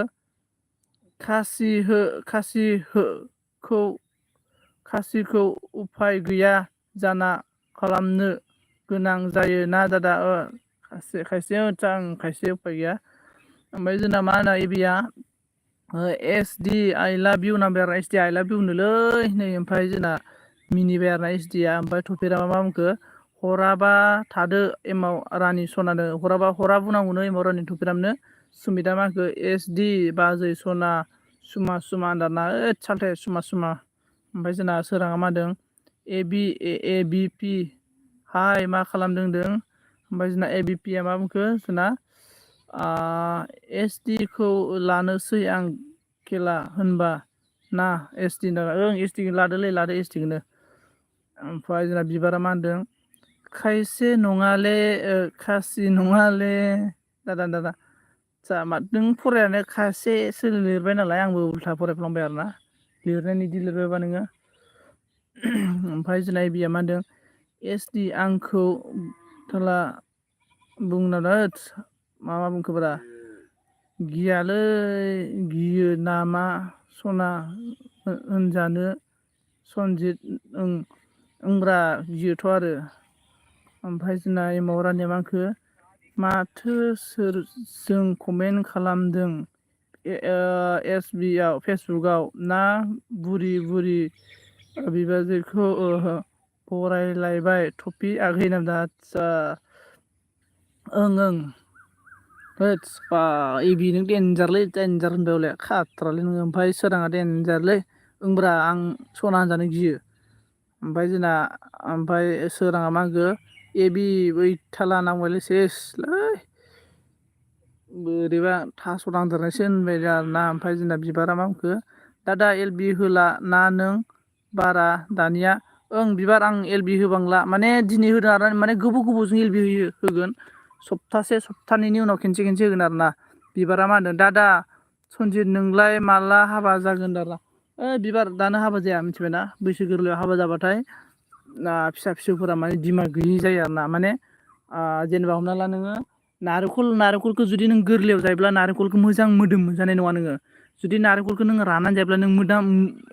खासिखौ उफाय गैया जाना खालामनो गोनां जायो ना दादा खायसे खायसे उफाय गैया ओमफ्राय जोंना मा होनो एबिया एस डि आइ लाभ इउ नांबाय आरो एस डि आइ लाभ इउ होनोलै नै ओमफ्राय जोंना मिनिबाय आरोना एस डि आ ओमफ्राय थफिरा मा बुंखो हराबा थादो एमाव रानि सनानो हरा बुंनांगौनो एमाव रानि थफिरामनो सुमिता मा होनखो एस डि बाजै सना सुमा होनदारना ओइद सालथे सुमा ओमफ्राय जोंना सोराङा मा होनदों ए बि पि हाय मा खालामदों होनदों ओमफ्राय जोंना ए बि पि आ मा बुंखो जोंना एस डि खौ लानोसै आं खेला होनबा ना एस टि ओं एस टि लादो एस टि खौनो ओमफ्राय जोंना बिबारा मा होनदों खायसे नङाले खासि नङाले दादा नों फरायानो खासेसो लिरबाय नालाय आंबो उल्था फरायफ्लांबाय आरोना लिरनायनि इदि लिरबायबा नोङो ओमफ्राय जोंना एबिया मा होनदों एस डि आंखौ थोला बुंनानै मा बुंखोब्रा गियो नामा सना होनजानो सनजित ओंब्रा गियोथ' आरो ओमफ्राय जोंना एमाव रानिया मा होनखो माथो सोरजों कमेन्ट खालामदों फेसबुकआव ना बुरि बिबाजैखौ फरायलायबाय टफि आगै होनदों आदसा ओं होदस बा एबि नों देनजारलै देनजार होनबाय हले खाथ्रालै नोङो ओमफ्राय सोराङा देनजारलै ओंब्रा आं सना होनजानो गियो ओमफ्राय सोराङा मा होनखो এবि बैथाला नांबायलै सेसलै बोरैबा थास' दांदेरनायसो होनबाय आरोना ओमफ्राय जोंना बिबारा मा बुंखो दादा एल बि होला ना नों बारा दानिया ओं बिबार आं एल बि होबांला माने दिनै होदों आरो माने गोबावजों एल बि होगोन सप्तानैनि उनाव खनसे होगोन आरोना बिबारा मा होनदों दादा सनजित नोंलाय माला हाबा जागोन दादा बिबार दानो हाबा जाया मिथिबायना बैसो गोरलैयाव हाबा जाबाथाय फिसा फिसौफोरा माने दिमाग गैयि जायो आरो ना माने जेनेबा हमना ला नोङो नारेंखलखौ जुदि नों गोरलैयाव जायोब्ला नारेंखलखौ मोजां मोदोम मोनजानाय नङा नोङो जुदि नारेंखलखौ नोङो रानानै जायोब्ला नों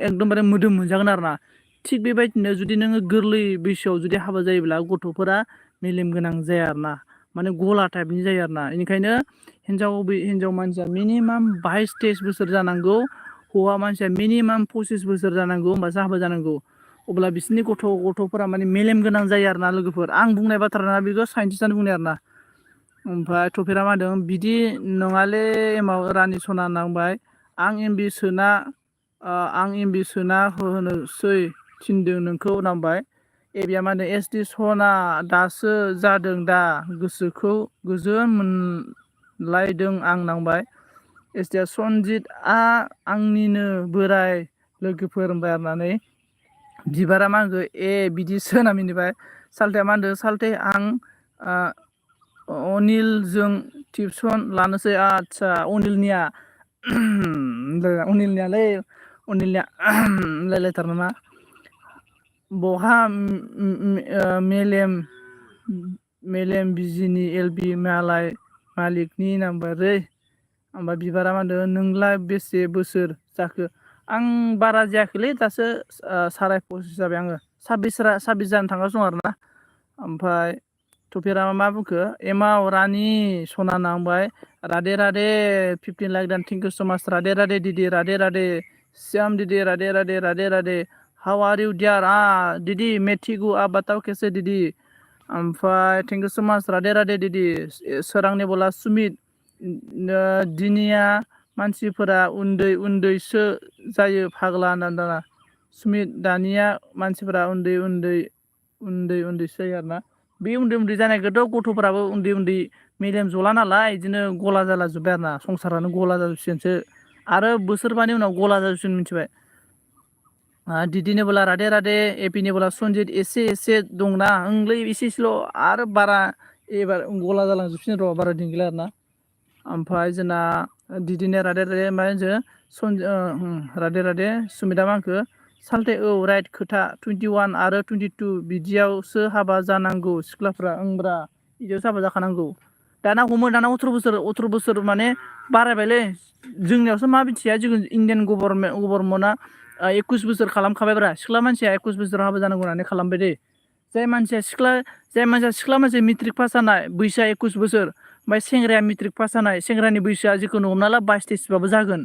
एकदमबारे मोदोम मोनजागोन आरो ना थिग बेबायदिनो जुदि नोङो गोरलै बैसोआव जुदि हाबा जायोब्ला गथ'फोरा मेलेम गोनां जाया आरो ना माने गला टाइपनि जायो आरो ना बेनिखायनो हिन्जाव मानसिया मिनिमाम 22-23 बोसोर जानांगौ हौवा मानसिया मिनिमाम 25 बोसोर जानांगौ होमबासो हाबा जानांगौ अब्ला बिसोरनि गथ'फोरा माने मेलेम गोनां जायो आरो ना लोगोफोर आं बुंनाय बाथ्रा ना बेखौ साइन्टिस्टआनो बुंनाय आरो ना ओमफ्राय थफेरा मा होनदों बिदि नङालै एमाव रानि सना नांबाय आं एमबि सोना होनोसै थिनदों नोंखौ नांबाय एबिया मा होनो एस डि सना दासो जादों दा गोसोखौ गोजोन मोनलायदों आं नांबाय एसटिया सनजितआ आंनिनो बोराय लोगोफोर होनबाय आरनानै बिबारा मा होनखो बिदिसो होना मिनिबाय सालथाया मा होनदों सालथे आं अनिलजों टिउसन लानोसै आदसा अनिलनिया अनिलनियालै अनिलनिया होनलायथारो नामा बहा मेलेम बिजिनि एलबि मालिकनि नाम्बारै ओमफ्राय बिबारा मा होनदों नोंलाय बेसे बोसोर जाखो आं बारा जायाखैलै दासो 25 जाबाय आङो 26 जानो थांगासिनो दं आरोना ओमफ्राय थफेरा मा बुंखो एमाव रानि सना नांबाय Radhe Radhe 15 like done thank you so' much Radhe Radhe दिदि राधे राधे श्याम दिदि Radhe Radhe Radhe Radhe how are you dear दिदि मेथिगु बताओ कैसे दिदि ओमफ्राय thank you so' much Radhe Radhe दिदि सोरांनि बोला सुमित दिनिया मानसिफोरा उन्दै उन्दैसो जायो फाग्ला होनना सुमित दानिया मानसिफोरा उन्दै उन्दैसो जायो आरोना बे उन्दै जानायखौथ' गथ'फोराबो उन्दै मेलेम जला नालाय बिदिनो गला जाला जोब्बाय आरो ना संसारानो गला जाजोबसिगोनसो आरो बोसोरबानि उनाव गला जाजोबसिगोन मिथिबाय दिदिनो बोला राधे राधे एपिनि बोला सनजित एसे दंना ओंलै एसेल' आरो बारा एबार गला जालांजोबसिगोन र' बारा दिन गैला आरोना ओमफ्राय जोंना दिदिनो राधे राधे मा राधे राधे सुमिता मा होनखो सालथे औ राइट खोथा 21 आरो 22 बिदियावसो हाबा जानांगौ सिख्लाफ्रा ओंब्रा बिदियावसो हाबा जाखानांगौ दाना 18 बोसोर माने बारायबायलै जोंनियावसो मा मिथिया जों इण्डियान गभर्नमेन्टआ 21 बोसोर खालामखाबायब्रा सिख्ला मानसिया 21 बोसोराव हाबा जानांगौ होननानै खालामबाय दे जाय मानसिया सिख्ला मानसिया मेट्रिक पास जानाय बैसोआ 21 बोसोर ओमफ्राय सेंग्राया मेट्रिक पास जानाय सेंग्रानि बैसोआ जिखुनु हमना ला 22-23बाबो जागोन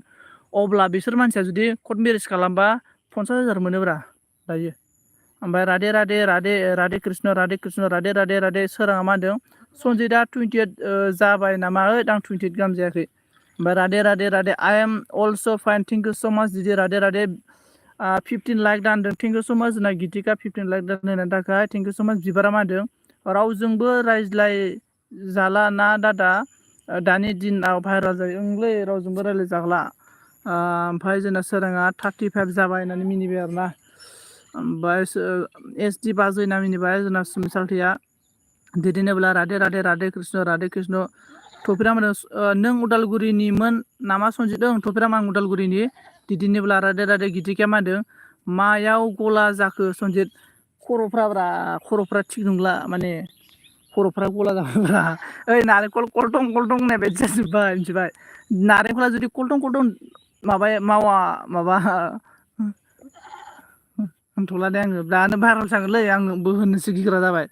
अब्ला बिसोर मानसिया जुदि कर्ट मेरेज खालामबा 50,000 मोनोब्रा दायो ओमफ्राय राधे राधे राधे राधे कृष्ण राधे राधे सोराङा मा होनदों सनजितआ 28 जाबाय नामा आं 28 गाहाम जायाखै ओमफ्राय Radhe Radhe I am also' fine thank you so' much दिदि राधे 15 लाइक दानदों थेंक इउ स' माच जोंना गितिका 15 लाइक दानहोनायनि थाखाय थेंक इउ स' माच बिबारा मा होनदों रावजोंबो रायज्लाय जाला ना दादा दानि दिनाव भाइरेल जायो ओंलै रावजोंबो रायज्लाय जागला ओमफ्राय जोंना सोराङा 35 जाबाय होननानै मिनिबाय आरोना ओमफ्राय एस डि बाजै होनना मिनिबाय जोंना सुमित सालथेया दिदिनोब्ला राधे कृष्ण थफिरा मोनो नों उदालगुरिनिमोन नामा सनजिदों थफिरा आं उदालगुरिनि दिदिनोब्ला राधे गितिकाया मा होनदों मायाव गला जाखो सनजित खर'फ्रा थिग नंला माने खर'फ्रा गला जाबायब्रा ओइ नारेंखल कलटं होननाय बायदि जाजोब्बाय मिथिबाय नारेंखला जुदि कलटं माबा होनथ'ला दे आङो दानो भाइरेल जागोनलै आंबो होननोसो गिग्रा जाबाय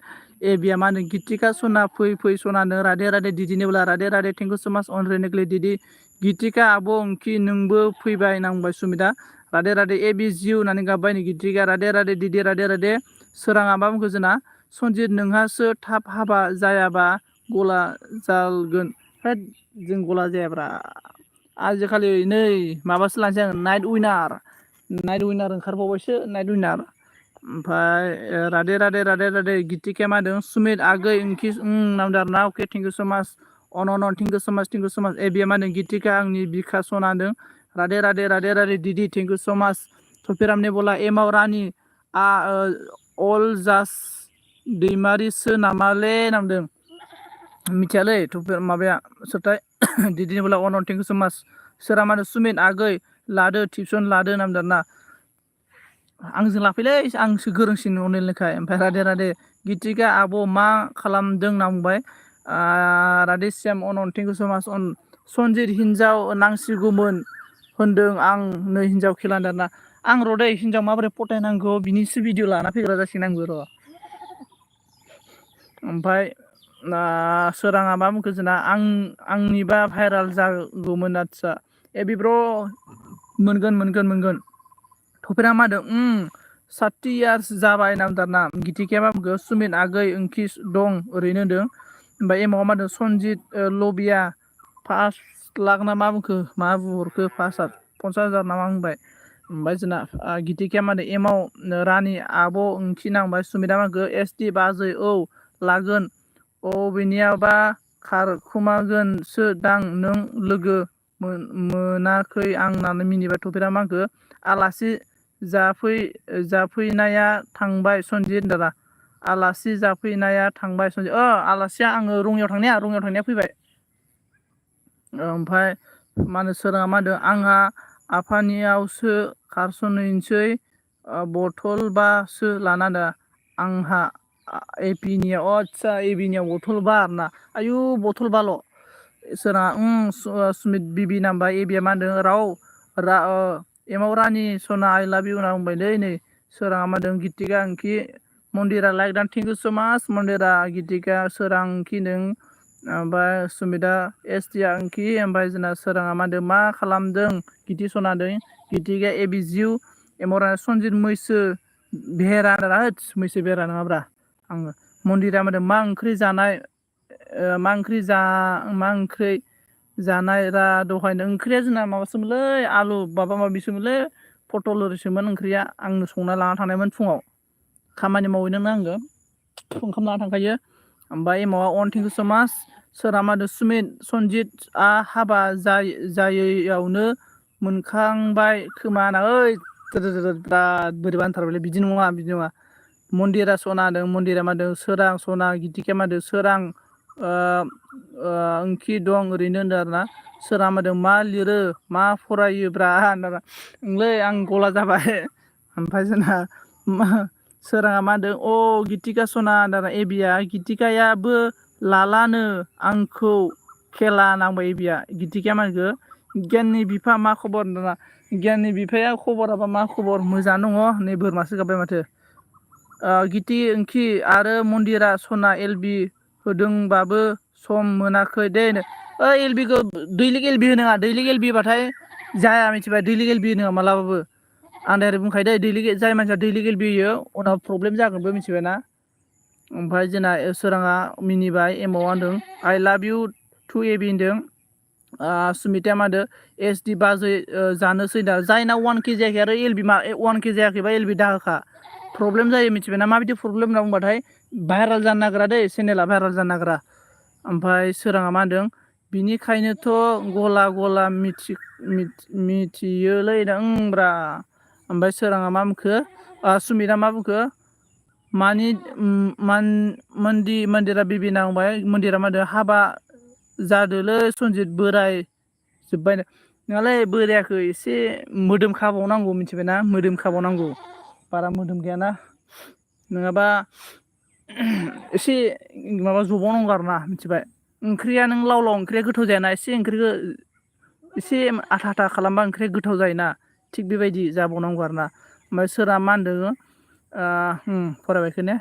एबिया मा होनो गितिका सना फै सनानो Radhe दिदिनोब्ला Radhe thank you so' माच अनरेनेक्लि दिदि गितिका आब' अंखि नोंबो फैबाय नांबाय सुमिता राधे एबि जिउ होननानै गाबबाय नै गितिका राधे दिदि राधे सोराङा मा बुंखो जोंना सनजित नोंहासो थाब हाबा जायाबा गला जागोन जों गला जायाब्रा आजिखालि नै माबासो लानोसै आं नाइट उइनार ओंखारबावबायसो नाइट उइनार ओमफ्राय राधे गितिकाया मा होनदों सुमित आगै इंखि नामदों आरोना अके थेंक इउ स' माच अन थेंक इउ स' माच एबिया मा होनदों गितिका आंनि बिखा सना होनदों राधे दिदि थेंक इउ स' माच थफिरामनि बोला एमाव रानि अल जास्ट दैमारिसो नामालै नामदों मिथियालै माबाया सोरथाय दिदिनि बोला अन थेंक इउ स' माच सोरा मा होनो सुमित आगै लादो टिउसन लादो नामदों आरोना आंजों लाफैलै आंसो गोरोंसिन अनिलनिखाय ओमफ्राय राधे राधे गितिका आब' मा खालामदों होनना बुंबाय राधे श्याम अन थेंक इउ स' माच अन सनजित हिनजाव नांसिगौमोन होनदों आं नै हिनजाव खेला होनदों आं र' दै हिनजाव माबोरै फथायनांगौ बिनिसो भिडिअ लाना फैग्रा जासिगोन आंबो र' ओमफ्राय सोराङा मा बुंखो जोंना आंनिबा भाइराल जागौमोन आदसा बिब्र' मोनगोन थफेरा मा होनदों 30 इयार्स जाबाय होनना बुंदों आरोना गितिकाया मा बुंखो सुमित आगै ओंखि दं ओरैनो होनदों ओमफ्राय एमाव मा होनदों सनजित लबिया 5 लाख ना मा बुंखो मा बुहरखो 50,000 ना मा बुंबाय ओमफ्राय जोंना गितिकाया मा होनदों एमाव रानि आब' ओंखि नांबाय सुमिता मा होनखो एसटि बाजै औ लागोन अबेनियाबा खारखुमागोनसो दां नों लोगो मोनाखै आं होननानै मिनिबाय थफेरा मा होनखो आलासि जाफैनाया थांबाय सनजित होनदों आलासि जाफैनाया थांबाय सनजित आलासिया आङो रङियाव थांनाया फैबाय ओमफ्राय मा होनो सोराङा मा होनदों आंहा आफानियावसो खारस'नहैनोसै बथलबासो लाना होनदों आंहा एपिनियाव आदसा एबिनियाव बथलबा आरोना आयु बथलबाल' सोराङा सुमित बिबि नाम्बार एबिया मा होनदों एमाव रानि सना आइ लाभ इउ होनना बुंबायलै नै सोराङा मा होनदों गितिका ओंखि मन्दिरा like done thank you so' माच मन्दिरा गितिका सोरां ओंखि नों ओमफ्राय सुमिता एसटिया ओंखि ओमफ्राय जोंना सोराङा मा होनदों मा खालामदों गिति सनादों गितिका एबि जिउ एमाव रानि सनजित मैसो बेहेरा मैसो बेहेरा नङाब्रा आङो मन्दिरा मा होनदों मा ओंख्रि जानाय दहायनो ओंख्रिया जोंना माबासोमोनलै आलु माबा माबिसोमोनलै पटल ओरैसोमोन ओंख्रिया आंनो संना लाना थांनायमोन फुङाव खामानि मावहैनोनो आङो ओंखाम लाना थांखायो ओमफ्राय एमावा अन थेंक इउ स' माच सोरा मा होनदों सुमित सनजितआ हाबा जायैयावनो मोनखांबाय खोमा होनना ओइ बिराद बोरैबा होनथारबायलै बिदि नङा मन्दिरा सना होनदों मन्दिरा मा होनदों सोरां सना गितिकाया मा होनदों सोरां ओंखि दं ओरैनो होनदों आरोना सोराङा मा होनदों मा लिरो मा फरायोब्रा होनदों ओंलै आं गला जाबाय ओमफ्राय जोंना सोराङा मा होनदों गितिका सना होनदों एबिया गितिकायाबो लालानो आंखौ खेला नांबाय एबिया गितिकाया मा होनखो गियाननि बिफा मा खबर होनदोंना गियाननि बिफाया खबराबा मा खबर मोजां दङ नै बोरमासो गाबबाय माथो गिति ओंखि आरो मन्दिरा सना एलबि होदोंबाबो सम मोनाखै दे एलबिखौ दैलिक एलबि होनाङा दैलिक एलबि बाथाय जाया मिथिबाय दैलिक एलबि होनाङा मालाबाबो आं डाइरेक्ट बुंखायो दै जाय मानसिया दैलिक एलबि होयो उनाव प्रब्लेम जागोनबो मिथिबायना ओमफ्राय जोंना सोराङा मिनिबाय एमावा होनदों आइ लाभ इउ टु एबि होनदों सुमिताया मा होनदों एसडि बाजै जानोसै दा जायना 1K जायाखै आरो एलबि 1K जायाखैबा एलबि दाहोखा प्रब्लेम जायो मिथिबायना माबायदि प्रब्लेम होनना बुंबाथाय भाइरेल जानो नागिरा दै चेनेला भाइरेल जानो नागिरा ओमफ्राय सोराङा मा होनदों बिनिखायनोथ' गला मिथियोलै ब्रा ओमफ्राय सोराङा मा बुंखो सुमितआ मा बुंखो मन्दिरा बिबि नांबाय मन्दिरा मा होनदों हाबा जादोलै सनजित बोराय जोब्बाय नङालै बोरायाखै एसे मोदोम खाबावनांगौ मिथिबायना मोदोम खाबावनांगौ बारा मोदोम गैयाना नङाबा एसे माबा जबावनांगौ आरोना मिथिबाय ओंख्रिया नों लाव ओंख्रिया गोथाव जायाना एसे ओंख्रिखौ एसे आथा खालामबा ओंख्रिया गोथाव जायोना थिग बेबायदि जाबावनांगौ आरोना ओमफ्राय सोरा मा होनदों फरायबायखो ने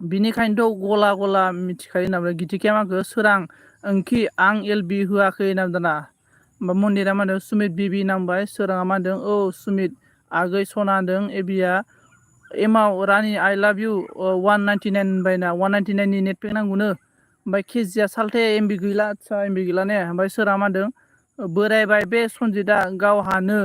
बिनिखायनोथ' गला मिथिखायो होनना बुंदों गितिकाया मा होनखो सोरां ओंखि आं एलबि होआखै होनना बुंदों ओमफ्राय मन्दिरा मा होनदों सुमित बिबि नांबाय सोराङा मा होनदों सुमित आगै सना होनदों एबिया एमाव रानि आइ लाभ इउ 199 होनबायना 199नि नेट पेक नांगौनो ओमफ्राय केजिया साल्थे एमबि गैला आदसा एमबि गैला ने ओमफ्राय सोरा मा होनदों बोरायबाय बे सनजितआ गावहानो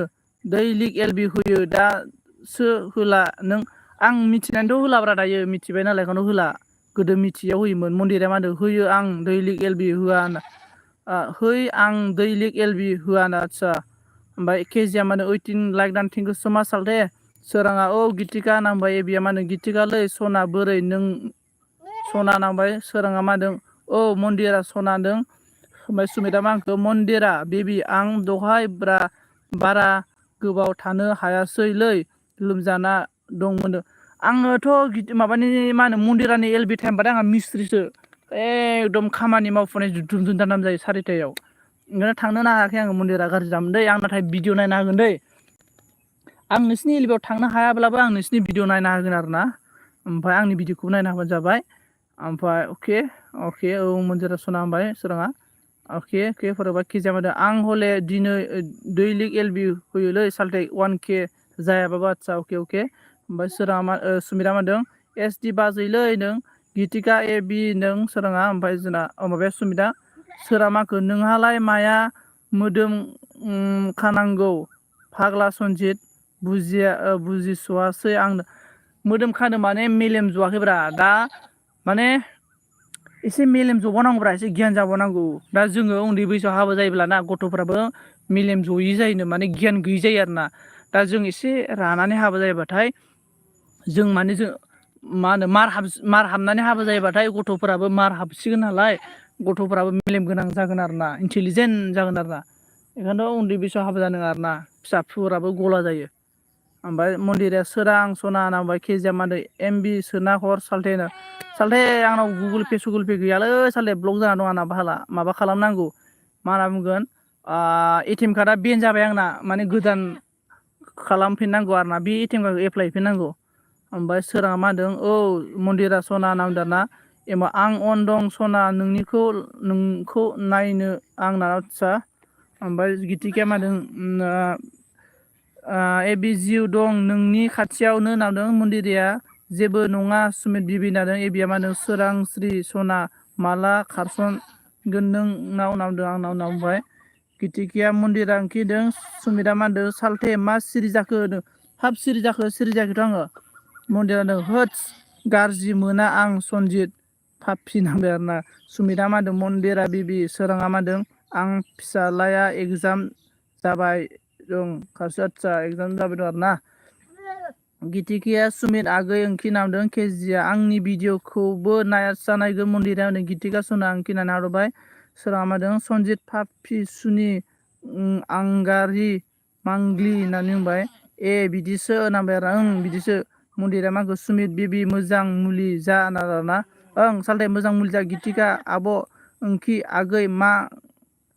दैलिक एलबि होयो दासो होला नों आं मिथिनानैथ' होलाब्रा दायो मिथिबाय नालाय बेखौनो होला गोदो मिथियाव होयोमोन मन्दिरा मा होनदों होयो आं दैलिक एलबि होआ होनना आं दैलिक एलबि होआ होनना आदसा ओमफ्राय केजिया मा होनो 18 like done thank you so' माच साल्थे सोराङा गितिका नांबाय एबिया मा होनो गितिकालै सना बोरै नों सना नांबाय सोराङा मा होनदों मन्दिरा सना होनदों ओमफ्राय सुमिता मा होनखो मन्दिरा बेबि आं दहाय बारा गोबाव थानो हायासैलै लोमजाना दंमोन आङोथ' माबानि मा होनो मन्दिरानि एलबि टाइम बाथाय आंहा मिस्ट्रिसो एकदम खामानि मावफुनाय जुथुम जुन्था नाम जायो 4टायाव ओंखायनो थांनो हायाखै आङो मन्दिरा गाज्रि जामोन दै आं नाथाय भिडिअ नायनो हागोन दै आं नोंसिनि एलबियाव थांनो हायाब्लाबो आं नोंसिनि भिडिअ नायनो हागोन आरो ना ओमफ्राय आंनि भिडिअखौ नायनो हाबानो जाबाय ओमफ्राय अके औ मन्दिरा सना होनबाय सोराङा अके फरायबा केजिया मादों आं हले दिनै दैलिक एलबि होयोलै सालथै 1K जायाबाबो आदसा अके ओमफ्राय सोराङा सुमिरा मादों SD बाजैलै नों गितिका AB नों सोराङा ओमफ्राय जोंना माबाया सुमिदा सोरा माखो नोंहालाय माया मोदोम खानांगौ फाग्ला सनजित बुजिस'वासै आं मोदोम खानो माने मेलेम जवाखैब्रा दा माने एसे मेलेम जबावनांगौब्रा एसे गियान जाबावनांगौ दा जोङो उन्दै बैसोआव हाबा जायोब्लाना गथ'फ्राबो मेलेम जयि जायोनो माने गियान गैयि जायो आरोना दा जों एसे रानानै हाबा जायोबाथाय जों माने जों मा होनो मार हाबनानै हाबा जायोबाथाय गथ'फोराबो मार हाबसिगोन नालाय गथ'फोराबो मेलेम गोनां जागोन आरोना इन्टेलिजेन्ट जागोन आरोना बेखायनोथ' उन्दै बैसोआव हाबा जानाङा आरोना फिसाफोराबो गला जायो ओमफ्राय मन्दिरा सोरां सना नांबाय केजिया मादै MB सोना हर सालथेनो सालथे आंनाव गुगोल पे गैयालै सालथे ब्लक जाना दं आंना बाहाला माबा खालामनांगौ मा होनना बुंगोन ATM कार्डआ बेन जाबाय आंना माने गोदान खालामफिननांगौ आरोना बे ATM कार्डखौ एप्लाय हैफिननांगौ ओमफ्राय सोराङा मा होनदों औ मन्दिरा सना नामदारना एमा आं अन दं सना नोंखौ नायनो आंना आदसा ओमफ्राय गितिकाया मा होनदों AB जिउ दं नोंनि खाथियावनो नांदों मन्दिरिया जेबो नङा सुमित बिबि नादों एबिया मा होनदों सोरांस्रि सना माला खारसनगोन नोंनाव नामदों आंनाव नामबाय गितिकाया मन्दिरा ओंखिदों सुमिता मा होनदों सालथे मा सिरि जाखो होनदों हाब सिरि जायाखैथ' आङो मन्दिरा होनदों होथस गाज्रि मोना आं सनजित फाफि नांबाय आरोना सुमिता मा होनदों मन्दिरा बिबि सोराङा मा होनदों आं फिसालाया एगजाम जाबाय दं खावसे आदसा एगजाम जाबाय दं आरोना गितिकाया सुमित आगै ओंखि नामदों केजिया आंनि भिडिअखौबो नायगोन मन्दिरा होनदों गितिका सना ओंखि होननानै हरबाय सोराङा मा होनदों सनजित फाफि सुनि आंगारि मांग्लि होननानै बुंबाय बिदिसो नांबाय आरो बिदिसो मन्दिरा माखौ सुमित बिबि मोजां मुलि जा आरोना सालथे मोजां मुलि जा गितिका आब' ओंखि आगै मा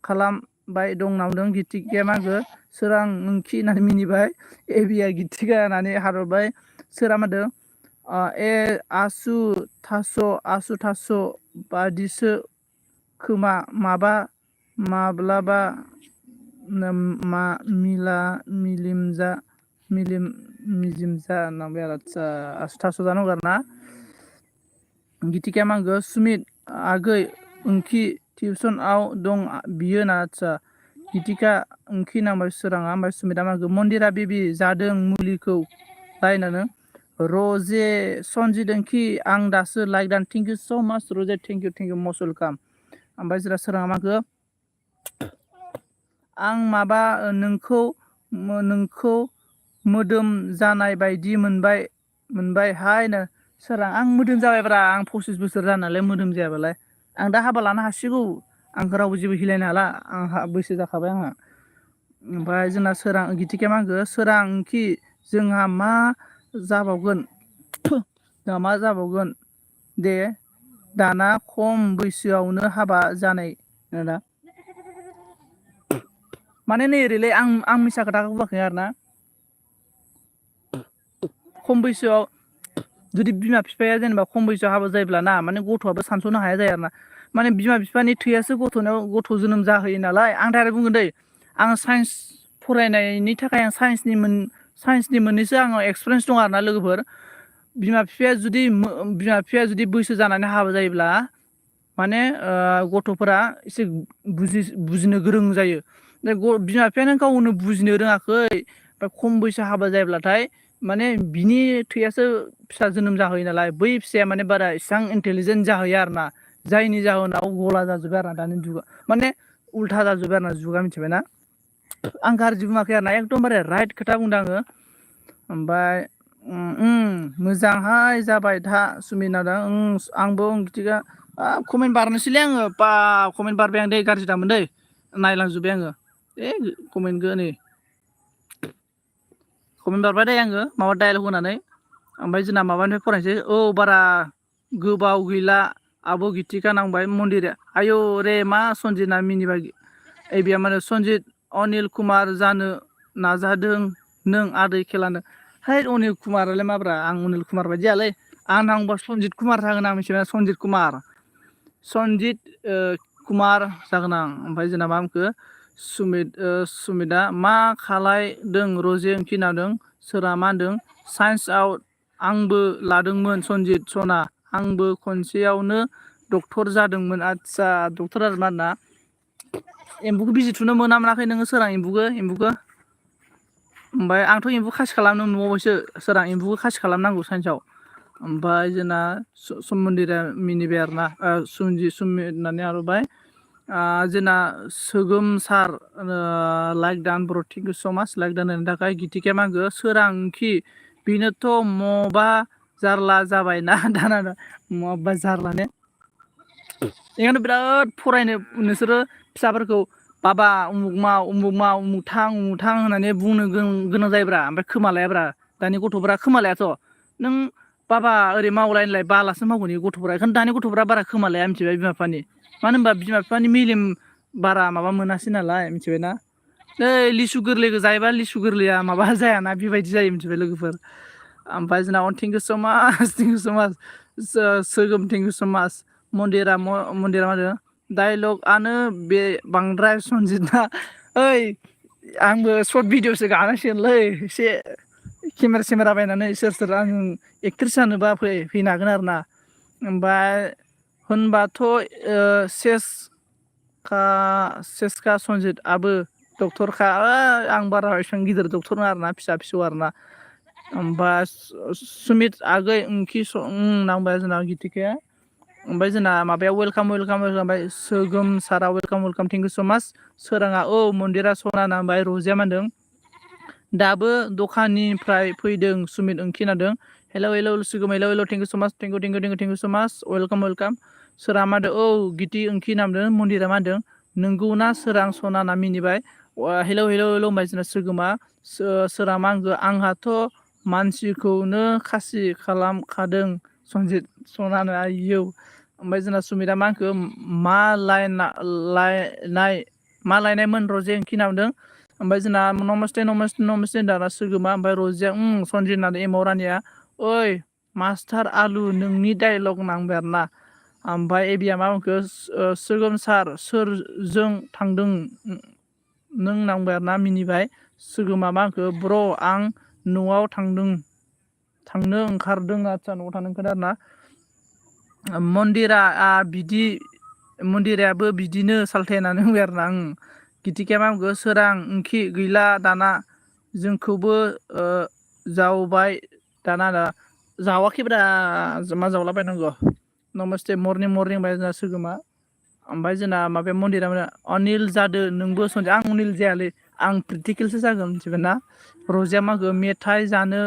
खालामबाय दं नामदों गितिकाया मागो सोरां ओंखि होननानै मिनिबाय एबिया गितिका होननानै हारबाय सोरा मा होनदों आसु थास' बादिसो खोमा माब्लाबा मिजिमजा नांबाय आरो आदसा आसु थास' जानांगौ आरो ना गितिकाया मा होनगो सुमित आगै ओंखि टिउसनाव दं बियो ना आदसा गितिका ओंखि नांबाय सोराङा ओमफ्राय सुमिता मा होनगो मन्दिरा बिबि जादों मुलिखौ लायनानो रजे सनजित ओंखि आं दासो like done thank you so' माच रजे थेंक इउ मस्ट वेलकाम ओमफ्राय जोंना सोराङा मा होनखो आं माबा नोंखौ मोदोम जानाय बायदि मोनबाय हायनो सोरां आं मोदोम जाबायब्रा आं 25 बोसोर जानालाय मोदोम जायाबालाय आं दा हाबा लानो हासिगौ आंखौ रावबो जेबो हिलायनो हाला आंहा बैसो जाखाबाय आंहा ओमफ्राय जोंना सोरां गितिकाया मा होनखो सोरां ओंखि जोंहा मा जाबावगोन दे दाना खम बैसोआवनो हाबा जानाय ना माने नै ओरैलै आं मिसा खोथाखौ बुङाखै आरोना खम बैसोआव जुदि बिमा बिफाया जेनेबा खम बैसोआव हाबा जायोब्ला ना माने गथ'आबो सानस'नो हाया जायो आरोना माने बिमा बिफानि थैयासो गथ' जोनोम जाहोयो नालाय आं डाइरेक्ट बुंगोन दै आं साइन्स फरायनायनि थाखाय आं साइन्सनि मोननैसो आङो एक्सपिरियेन्स दं आरोना लोगोफोर बिमा बिफाया जुदि बैसो जानानै हाबा जायोब्ला माने गथ'फोरा एसे बुजिनो गोरों जायो बिमा बिफायानो गावनो बुजिनो रोङाखै खम बैसो हाबा जायोब्लाथाय माने बिनि थैयासो फिसा जोनोम जाहोयो नालाय बै फिसाया माने बारा इसेबां इन्टेलिजेन्ट जाहैया आरोना जायनि जाहोनाव गला जाजोब्बाय आरोना दानि जुगा माने उल्था जाजोब्बाय आरोना जुगा मिथिबायना आं गाज्रि बुङाखै आरोना एकदमबारे राइट खोथा बुंदों आङो ओमफ्राय मोजांहाय जाबाय था सुमिना दा आंबो गितिका कमेन्ट बारनोसैलै आङो कमेन्ट बारबाय आं दै गाज्रि दामोन दै नायलांजोब्बाय आङो कमेन्टखौ नै कमेन्ट बारबाय दे आङो माबा डायलग होनानै ओमफ्राय जोंना माबानिफ्राय फरायनोसै औ बारा गोबाव गैला आब' गितिका नांबाय मन्दिरा आयौ रे मा सन्जितआ मिनिबाय एबिया माने सन्जित अनिल कुमार जानो नाजादों नों आदै खेलानो है अनिल कुमारालाय माब्रा आं अनिल कुमार बायदि जायालै आं नांबा सन्जित कुमार जागोन आं मिथिबाय सन्जित कुमार जागोन आं ओमफ्राय जोंना मा होनखो सुमितआ मा खालायदों रजे ओंथि नादों सोरहा मा होनदों साइन्सआव आंबो लादोंमोन सन्जित सना आंबो खनसेयावनो डक्टर जादोंमोन आदसा डक्टर आरो मा होनना एम्बुखौ बिजि थुनो मोनाखै नोङो सोरां एम्बुखौ ओमफ्राय आंथ' एम्बु खासि खालामनो न'आवसो सोरां एम्बुखौ खासि खालामनांगौ साइन्सआव ओमफ्राय जोंना सम मन्दिरा मिनिबाय आरोना सुमित होननानै आरोबाय जोंना सोगोमसार लाइक दान ब्र थिंक इउ सो माच लाइक दान होनो थाखाय गितिकाया मा होनखो सोरांखि बेनोथ' मबा जारला जाबायना दाना मबा जारला ने बेखायनो बिराद फरायनो नोंसोरो फिसाफोरखौ बाबा उमुक थां होननानै बुंनो गोनां जायोब्रा ओमफ्राय खोमालायाब्रा दानि गथ'फ्रा खोमालायाथ' नों बाबा ओरै मावलायनोलाय बालासो मावगोन बे गथ'फ्रा बेखायनो दानि गथ'फ्रा बारा खोमालाया मिथिबाय बिमा बिफानि मानो होनबा बिमा बिफानि मेलेम बारा माबा मोनासै नालाय मिथिबायना लिसु गोरलैखौ जायोबा लिसु गोरलैया माबा जायाना बेबायदि जायो मिथिबाय लोगोफोर ओमफ्राय जोंना थेंक इउ स' माच सोगोम थेंक इउ स' माच मन्दिरा मा होनो डाइलगआनो बे बांद्राय सन्जितना ओइ आंबो सर्ट भिडिअसो गानांसिगोनलै एसे केमेरा बायनानै सोर आं एक्ट्रिस जानोबा फैनो हागोन आरो ना ओमफ्राय होनबाथ' सेसखा सन्जितआबो डक्टरखा आं बारा एसेबां गिदिर डक्टर नङा आरोना फिसा आरोना ओमफ्राय सुमित आगै ओंखि नांबाय जोंना गितिकाया ओमफ्राय जोंना माबाया वेलकाम ओमफ्राय सोगोम सारा वेलकाम थेंक इउ स' माच सोराङा औ मन्दिरा सना नांबाय रजिया मा होनदों दाबो दखाननिफ्राय फैदों सुमित ओंखि नादों हेल' सुगोम हेल' थेंक इउ स' माच थेंक इउ स' माच वेलकाम सोरा मा होनदों औ गिति ओंखि नामदों मन्दिरा मा होनदों नोंगौना सोरां सना ना मिनिबाय हेल' होनबाय जोंना सोगोमा सोरा मा होनगो आंहाथ' मानसिखौनो खासि खालामखादों सन्जित सनानो आयौ ओमफ्राय जोंना सुमितआ मा होनखो मा लायनायमोन रजे ओंखि नामदों ओमफ्राय जोंना नमस्ते दाना सोगोमा ओमफ्राय रजिया सन्जित होननानै एमाव रानिया ओइ मास्टार आलु नोंनि डाइलग नांबाय आरोना ओमफ्राय एबिया मा बुंखो सोगोम सार सोरजों थांदों नों नांबाय आरोना मिनिबाय सोगोमा मा होनखो ब्र' आं न'आव थांनो ओंखारदों आदसा न'आव थांनो ओंखारदों आरोना मन्दिरायाबो बिदिनो सालथायनानै होबाय आरोना गितिकाया मा बुंखो सोरां ओंखि गैला दाना जोंखौबो जावबाय दाना जावाखैब्रा मा जावलाबायनांगौ नमस्ते मर्निं बाय जोंना सोगोमा ओमफ्राय जोंना माबाया मन्दिरा अनिल जादो नोंबो सन्जित आं अनिल जायालै आं प्रेक्टिकेलसो जागोन मिथिबाय ना रजिया मा होनखो मेथाइ जानो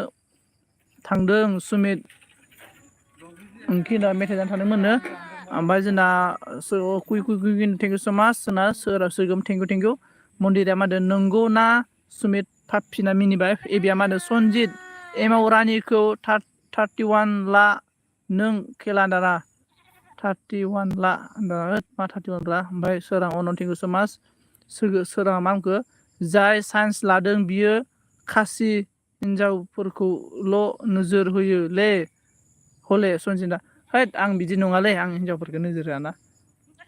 थांदों सुमित ओंखि मेथाइ जानो थांदोंमोननो ओमफ्राय जोंना कुइ थेंक इउ स' माच जोंना सोगोम थेंक इउ मन्दिरा मा होनदों नंगौ ना सुमित फाफिना मिनिबाय एबिया मा होनदों सन्जित एमाव रानिखौ 31 ला नों खेला दाना 31 ला मा 31 ला ओमफ्राय सोरां थेंक इउ स' माच सोराङा मा होनखो जाय साइन्स लादों बियो खासि हिनजावफोरखौल' नोजोर होयो हले सन्जितआ हैद आं बिदि नङालै आं हिनजावफोरखौ नोजोर होआना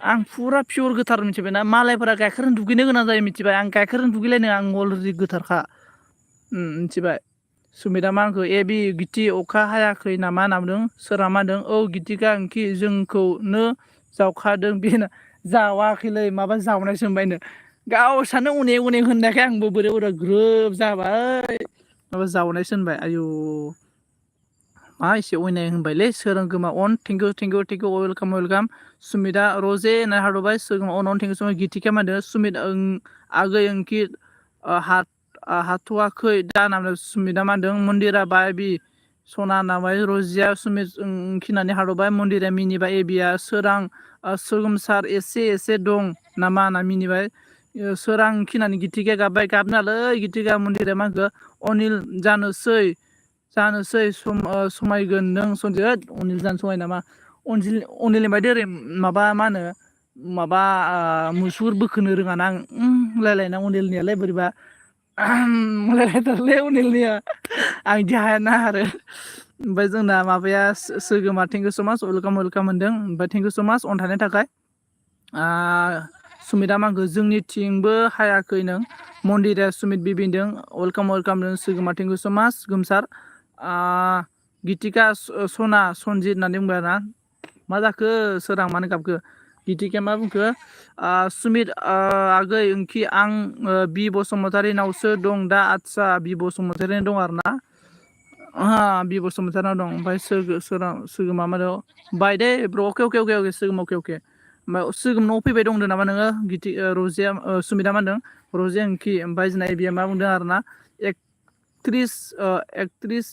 आं फुरा पियर गोथार मिथिबायना मालायफोरा गाइखेरजों दुगैनो गोनां जायो मिथिबाय आं गाइखेरजों दुगैलायनो आं अलरेडि गोथारखा मिथिबाय सुमितआ मा होनखो बि गिति अखा हायाखै नामा होनना बुंदों सोरा मा होनदों औ गितिका ओंखि जोंखौनो जावखादों बेनो जावाखैलै माबा जावनायसो मोनबायनो गावसानो अनेक होननायखाय आंबो बोरै ग्रोब जाबाय माबा जावनायसो होनबाय आयु मा एसे अयनाय होनबायलै सोरांगोमा थेंक इउ वेलकाम सुमितआ रजे होनना हादरबाय सोगोमा थेंक इउ गितिकाया मा होनदों सुमित आगै ओंखि हाथ'वाखै दा होनना सुमितआ मा होनदों मन्दिरा बायबि सना नामाय रजिया सुमित ओंखिनानै हादरबाय मन्दिरा मिनिबाय एबिया सोगोमसार एसे दं नामा होनना मिनिबाय सोरां खिनानै गिथिके गाबबाय गाबनालै गिथिका मन्दिरा मा होनखो अनिल जानोसै समायगोन नों सनजित अनिल जानो समाय नामा अनिल बायदि ओरै माबा मा होनो माबा मुसुर बोखोनो रोङाना आं लायलायना अनिलनियालाय बोरैबा लायथारलै अनिलनिया आं इदि हायाना आरो ओमफ्राय जोंना माबाया सोगोमा थेंक इउ स माच वेलकाम होनदों ओमफ्राय थेंक इउ स माच अन थानायनि थाखाय सुमिता मांखो जोंनिथिंबो हायाखै नों मन्दिरा सुमित बिबिनदों वेलकाम नों सोगोमा थेंक इउ स माच गोमसार गितिका सना सनजित होननानै बुंबाय आरोना मा जाखो सोरां मानो गाबखो गितिकाया मा बुंखो सुमित आगै ओंखि आं बि बसुमतारिनावसो दं दा आदसा बि बसुमतारिनाव दं आरो ना बि बसुमतारिनाव दं ओमफ्राय सोगोमा मा बाय दे ब्र अके सोगोम अके ओमफ्राय सोगोम न'आव फैबाय दंदो नामा नोङो रजिया सुमिता मा होनदों रजिया ओंखि ओमफ्राय जोंना बियो मा बुंदों आरो ना एक्ट्रिस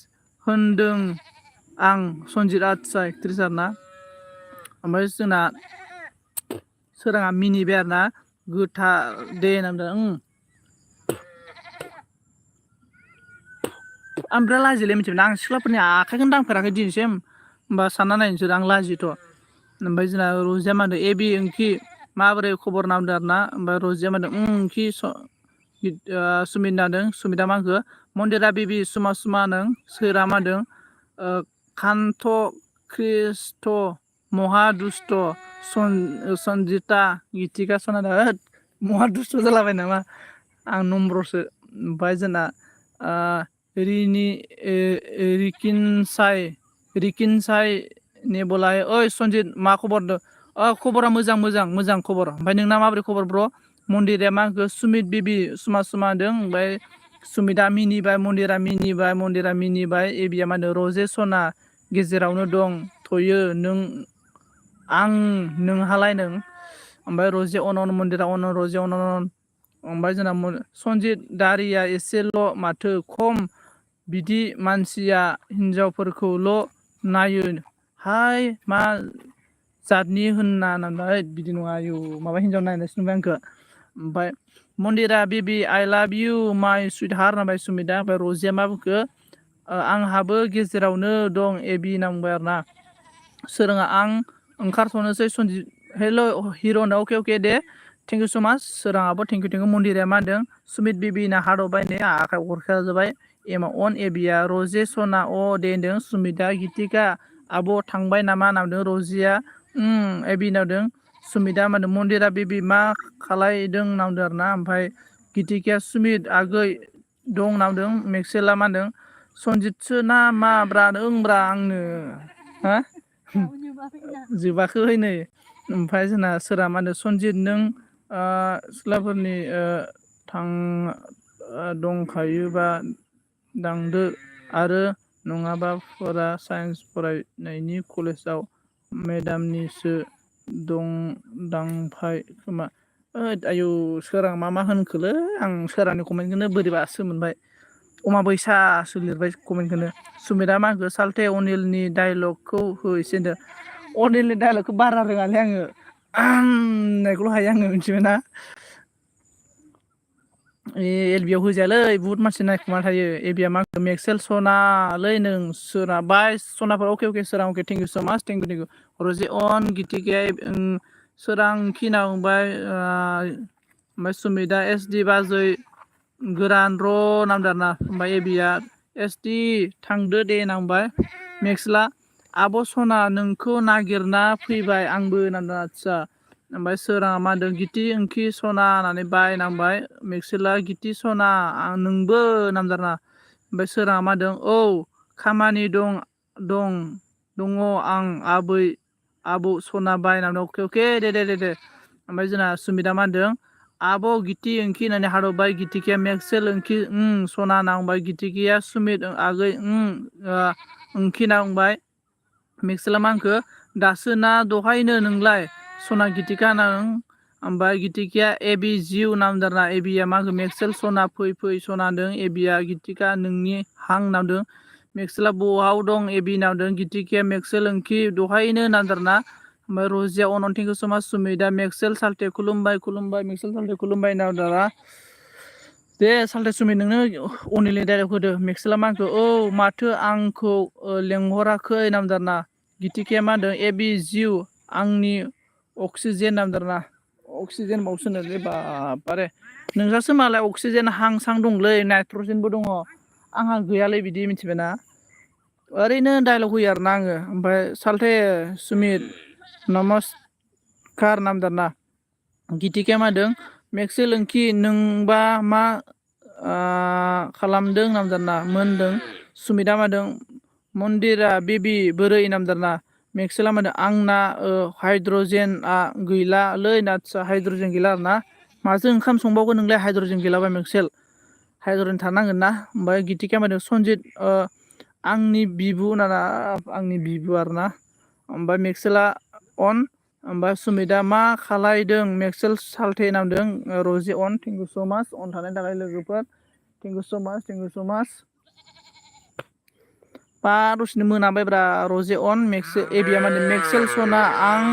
होनदों आं सनजित आदसा एक्ट्रिस आरो ना ओमफ्राय जोंना सोराङा मिनिबाय आरो ना गोथा दे होनदों आं बिराद लाजियोलै मिथिबाय आं सिख्लाफोरनि आखाइखौनो दांफेराखै दिनैसिम होमबा सानना नायनोसै आं लाजियोथ' ओमफ्राय जोंना रजिया मा होनदों बि ओंखि माबोरै खबर नामदों आरो ना ओमफ्राय रजिया मा होनदों ओंखि सुमित नादों सुमिता मा होनखो मन्दिरा बिबि सुमा नों सोरा मा होनदों कान्त ख्रिस्ट महा दुस्त सन्जिता गितिका सनादा महा दुस्त जालाबाय नामा आं नम्रसो ओमफ्राय जोंना रिकिनसाय नेबलाय ओइ सनजित मा खबर खबरा मोजां खबर ओमफ्राय नोंना माबोरै खबर ब्र मन्दिरा मा होनखो सुमित बिबि सुमा होनदों ओमफ्राय सुमिता मन्दिरा मिनिबाय एबिया मा होनो रजे सना गेजेरावनो दं थयो नोंहालाय नों ओमफ्राय रजे अन मन्दिरा रजे अन ओमफ्राय जोंना सनजित दारिया एसेल' माथो खम बिदि मानसिया हिनजावफोरखौल' नायो हाय मा जातनि होनना नालाय बिदि नङा आयु माबा हिनजाव नायनायसो नुबाय आंखो ओमफ्राय मन्दिरा बिबि आइ लाभ इउ माइ सुइट हार्ट होनबाय सुमिता ओमफ्राय रजिया मा बुंखो आंहाबो गेजेरावनो दं एबि होनना बुंबाय आरो ना सोराङा आं ओंखारथ'नोसै सनजित हेल' हिर' होनदों अके दे थेंक इउ स माच सोराङाबो थेंक इउ मन्दिरा मा होनदों सुमित बिबिना हादरबाय ने आखाइ हरखाजोब्बाय एमा अन एबिया रजे सना दे होनदों सुमिता गितिका आब' थांबाय नामा होनदों रजिया एबि होनदों सुमिता मा होनदों मन्दिरा बिबि मा खालायदों होनदों आरो ना ओमफ्राय गितिकाया सुमित आगै दं होनदों मेक्सेला मा होनदों सनजितसो ना मा ब्रा आंनो हा जोबाखै नै ओमफ्राय जोंना सोरा मा होनो सनजित नों सिख्लाफोरनि दंखायोबा दांदो आरो नङाबा साइन्स फरायनायनि कलेजाव मेदामनिसो दांफाय खोमा आयु सोरां मा होनखोलै आं सोरांनि कमेन्टखौनो बोरैबासो मोनबाय अमाबैसासो लिरबाय कमेन्टखौनो सुमिता मा होनखो साल्थे अनिलनि डायलगखौ हो एसे होनदों अनिलनि डायलगखौ बारा रोङालै आङो होननायखौल' हायो आङो मिथिबायना एलबियाव होजायालै बुहुत मानसि नायखुमा थायो एबिया मा मेक्सेल सनालै नों सोरा बाय सनाफोर अके सोरां अके थेंक इउ स माच थेंक इउ रजे अन गितिके सोरां खिना बुंबाय ओमफ्राय सुमिता एसडि बाजै गोरान र' नामदों आरोना ओमफ्राय एबिया एसडि थांदो दे नांबाय मेक्सला आब' सना नोंखौ नागिरना फैबाय आंबो नांदों आदसा ओमफ्राय सोराङा मा होनदों गिति ओंखि सना होननानै बायनांबाय मेक्सेला गिति सना नोंबो नामदों आरोना ओमफ्राय सोराङा मा होनदों औ खामानि दङ आं आबौ सना बायनांदों अके दे ओमफ्राय जोंना सुमिता मा होनदों आब' गिति ओंखि होननानै हादरबाय गितिकाया मेक्सेल ओंखि सना नांबाय गितिकाया सुमित आगै ओंखि नांबाय मेक्सेला मा होनखो दासो ना दहायनो नोंलाय सना गितिका नों ओमफ्राय गितिकाया एबि जिउ नामदों आरोना एबिया मा होनखो मेक्सेल सना फै सना होनदों एबिया गितिका नोंनि हां नामदों मेक्सेला बहाव दं एबि नामदों गितिकाया मेक्सेल ओंखि दहायनो नामदों आरोना ओमफ्राय रजिया अन थेंक इउ सो माच सुमिदा मेक्सेल साल्टे खुलुमबाय मेक्सेल साल्टे खुलुमबाय नाव दारा दे साल्टे सुमि नोंनो अनिलनि डाइरेक्ट होदो मेक्सेला मा होनखो औ माथो आंखौ लेंहराखै नामदारना गितिके मा होनदों ए बि जिउ आंनि अक्सिजेन नामदारना अक्सिजेन बावसोनोलै बारे नोंसासो मालाय अक्सिजेन हां सां दंलै नाइट्रजेनबो दङ आंहा गैयालै बिदि मिथिबायना ओरैनो डाइलग होयो आरोना आङो ओमफ्राय साल्थे सुमित नमस्कार नामदारना गितिके मा होनदों मेक्सेल ओंखि नोंबा मा खालामदों नामदारना मोनदों सुमिता मादों मन्दिरा बेबि बोरै नामदारना मेक्सेला मादों आंना हाइड्रजेनआ गैलालै आदसा हाइड्रजेन गैला आरोना माजों ओंखाम संबावगोन नोंलाय हाइड्रजेन गैलाबा मेक्सेल हाइड्रजेन थानांगोन ना ओमफ्राय गितिके मादों सनजित आंनि बिबु नाना आंनि बिबु आरोना ओमफ्राय मेक्सेला अन ओमफ्राय सुमिता मा खालायदों मेक्सेल साल्थे नामदों रजि अन थेंक इउ स' माच अन थानायनि थाखाय लोगोफोर थेंक इउ स' माच बा दसेनो मोनाबायब्रा रजे अन एबिया माने मेक्सेल सना आं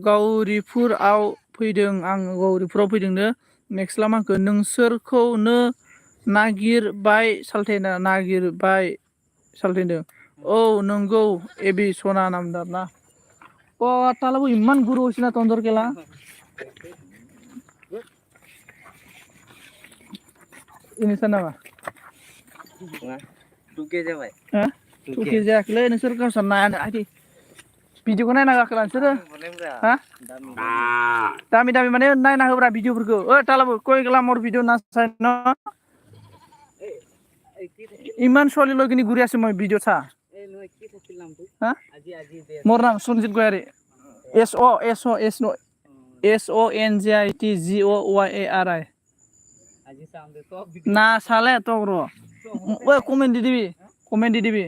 गावरिपुराव फैदोंनो मेक्सेला मा होनखो नोंसोरखौनो नागिरबाय साल्थेनो औ नंगौ एबि सना नामदारना तालाबो इमान गुरु होसिना तन्दर केला ini sana mah 2K जाबाय 2K जायाखैलै नोंसोर गावसोर नायानो आदि भिडिअखौ नायना होआखै नोंसोरो हा दामि माने नायना होब्रा भिडिअफोरखौ तालाबो कय ग्लामर भिडिअ नासाय न इमान ছোৱালী লৈ কিনি ঘূৰি আছো মই ভিডিঅ' চা মোৰ নাম সঞ্জিত গয়াৰী SONJITGOYARI না চালে তক ৰ কমেণ্ট দি দিবি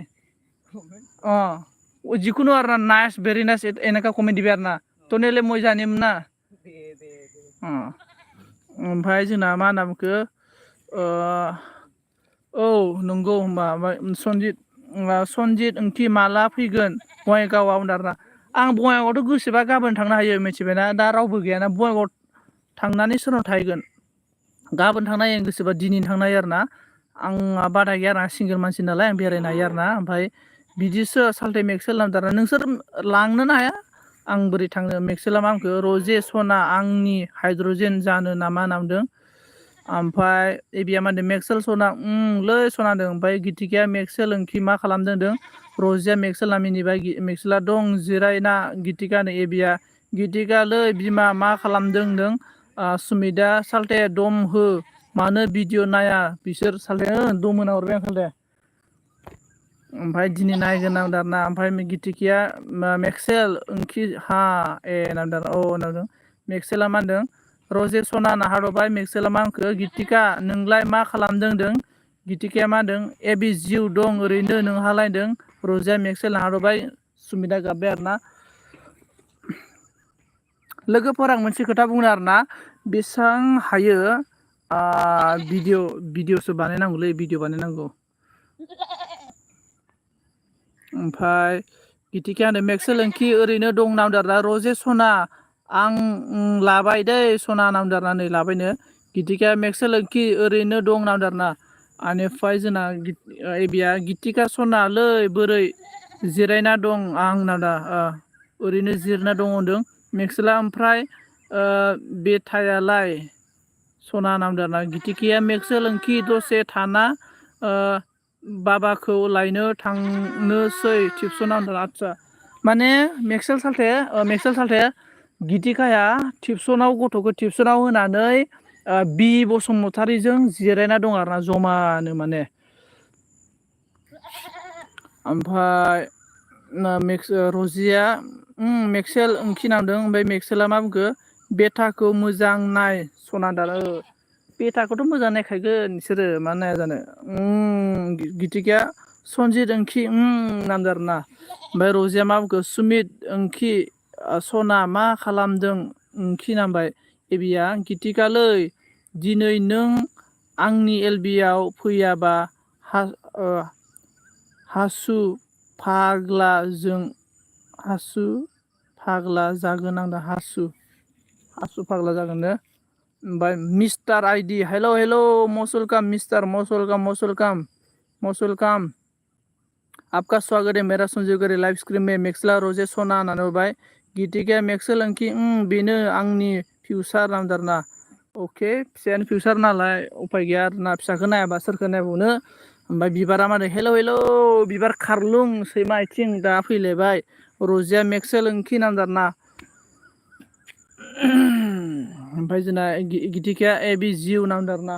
যিকোনো আৰু নাইচ ভেৰি নাইচ এনেকা কমেণ্ট দিবি আৰু না তনেলে মই জানিম না ओमफ्राय जोंना मा होनना बुंखो औ नंगौ होनबा सनजित ओंथि माला फैगोन बङाइगावआव होनदारना आं बङाइगावआवथ' गोसोबा गाबोन थांनो हायो मिथिबायना दा रावबो गैयाना बङाइगाव थांनानै सोरनाव थाहैगोन गाबोन थांनो हायो गोसोबा दिनैनो थांनो हायो आरोना आंहा बादा गैया आरो सिंगोल मानसि नालाय आं बेरायनो हायो आरोना ओमफ्राय बिदिसो साल्थे मेक्सेल नामदारना नोंसोर लांनोनो हाया आं बोरै थांनो मेक्सेला मा होनखो रजे सना आंनि हाइड्रजेन जानो नामा नामदों ओमफ्राय एबिया मा होनदों मेक्सेल सना लै सनादों ओमफ्राय गितिकाया मेक्सेल ओंखि मा खालामदों होनदों रजिया मेक्सेला मिनिबाय मेक्सेला दं जिरायना गितिकानो एबिया गितिकालै बिमा मा खालामदों होनदों सुमिदा साल्थे दम हो मानो भिडिअ नाया बिसोर साल्थे दम होना हरबाय आं साल्थे ओमफ्राय दिनै नायगोन नामदारना ओमफ्राय गितिकाया मेक्सेल ओंखि हा नामदार नामदों मेक्सेला मा होनदों रजे सना नाहारबाय मेक्सेला मा होनखो गितिका नोंलाय मा खालामदों होनदों गितिकाया मा होनदों एबि जिउ दं ओरैनो नोंहालायदों रजिया मेक्सेल नाहारबाय सुमिदा गाबबाय आरोना लोगोफोर आं मोनसे खोथा बुंनो आरोना बेसेबां हायो भिडिअसो बानायनांगौलै भिडिअ बानायनांगौ ओमफ्राय गितिकाया होनदों मेक्सेल ओंखि ओरैनो दं नामदारना रजे सना आं लाबाय दै सना नामदारना नै लाबायनो गितिकाया मेक्सेल ओंखि ओरैनो दं नामदारना बेनिफ्राय जोंना एबिया गितिका सनालै बोरै जिरायना दं आं नामदा ओरैनो जिरायना दं होनदों मेक्सेला ओमफ्राय बेथायालाय सना नामदारना गितिकाया मेक्सेल ओंखि दसे थाना बाबाखौ लायनो थांनोसै टिपसना होनदों आदसा माने मेक्सेल साल्थे गितिकाया गथ'खौ टिपसनाव होनानै बि बसुमतारीजों जिरायना दं आरोना जमानो माने ओमफ्राय रजिया मेक्सेल ओंखि नामदों ओमफ्राय मेक्सेला मा बुंखो बेथाखौ मोजां नाय सनादार बेथाखौथ' मोजां नायखागोन बिसोरो मा नाया जानो गितिकाया सनजित ओंखि नामदारना ओमफ्राय रजिया मा बुंखो सुमित ओंखि सना मा खालामदों ओंखि नामबाय एबिया गितिकालै दिनै नों आंनि एलबियाव फैयाबा हासु हासु फाग्ला जागोन आं दा हासु फाग्ला जागोन नो ओमफ्राय mister ID hello' most welcome mister most welcome आपका स्वागत है मेरा संजीव गरे लाइव स्क्रीन में मेक्सला रोजे सना होननानै हरबाय गितिके मेक्सेल ओंखि बेनो आंनि फिउचार नामदारना अके फिसायानो फिउचार नालाय उफाय गैया आरोना फिसाखौ नायाबा सोरखौ नायबावनो ओमफ्राय बिबारा मा होनो हेल' बिबार खारलुं सैमा आथिं दा फैलायबाय रजिया मेक्सेल ओंखि नामदारना ओमफ्राय जोंना गितिकाया एबि जिउ नामदारना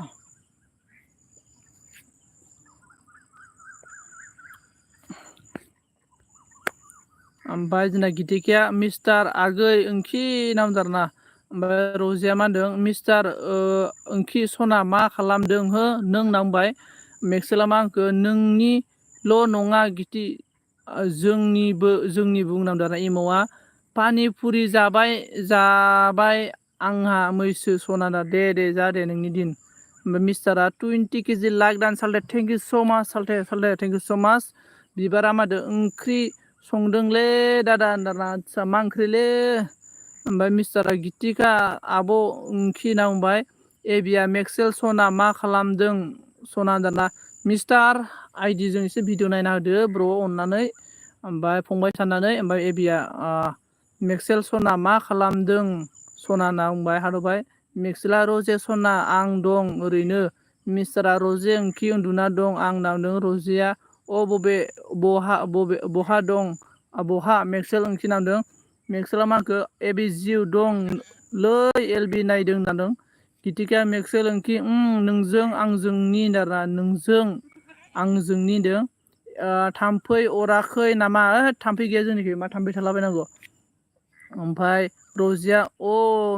ओमफ्राय जोंना गितिकाया मिस्टार आगै ओंखि नामदारना ओमफ्राय रजिया मा होनदों मिस्टार ओंखि सना मा खालामदों हो नों नांबाय मेक्सेला मा होनखो नोंनिल' नङा गिति जोंनि बुंनांदों इम'आ पानिपुरि जाबाय आंहा मैसो सनाना दे जा दे नोंनि दिन ओमफ्राय मिस्टारा 20 केजि लाइक दान सालथे थेंक इउ स' माच सालथे थेंक इउ स' माच बिबारा मादो ओंख्रि संदोंलै दादा होनदारना आदसा मा ओंख्रिलै ओमफ्राय मिस्टारा गितिका आब' ओंखि नांबाय एबिया मेक्सेल सना मा खालामदों सना होनदारना मिस्टार आइडिजों एसे भिडिअ नायना होदो ब्र' अननानै ओमफ्राय फंबाय साननानै ओमफ्राय एबिया मेक्सेल सना मा खालामदों सना होनना बुंबाय हादबाय मेक्सेला रजे सना आं दं ओरैनो मिस्टारा रजे ओंखि उन्दुना दं आं नांदों रजेया बहा दं बहा मेक्सेल ओंखि नांदों मेक्सेला माखो एबि जिउ दं लै एलबि नायदों होनदों गितिकाया मेक्सेल ओंखि नोंजों आंजोंनि दारा नोंजों आंजोंनि होनदों थाम्फै अराखै नामा थाम्फै गैया जोंनिखि मा थाम्फै थालाबायनांगौ ओमफ्राय रजिया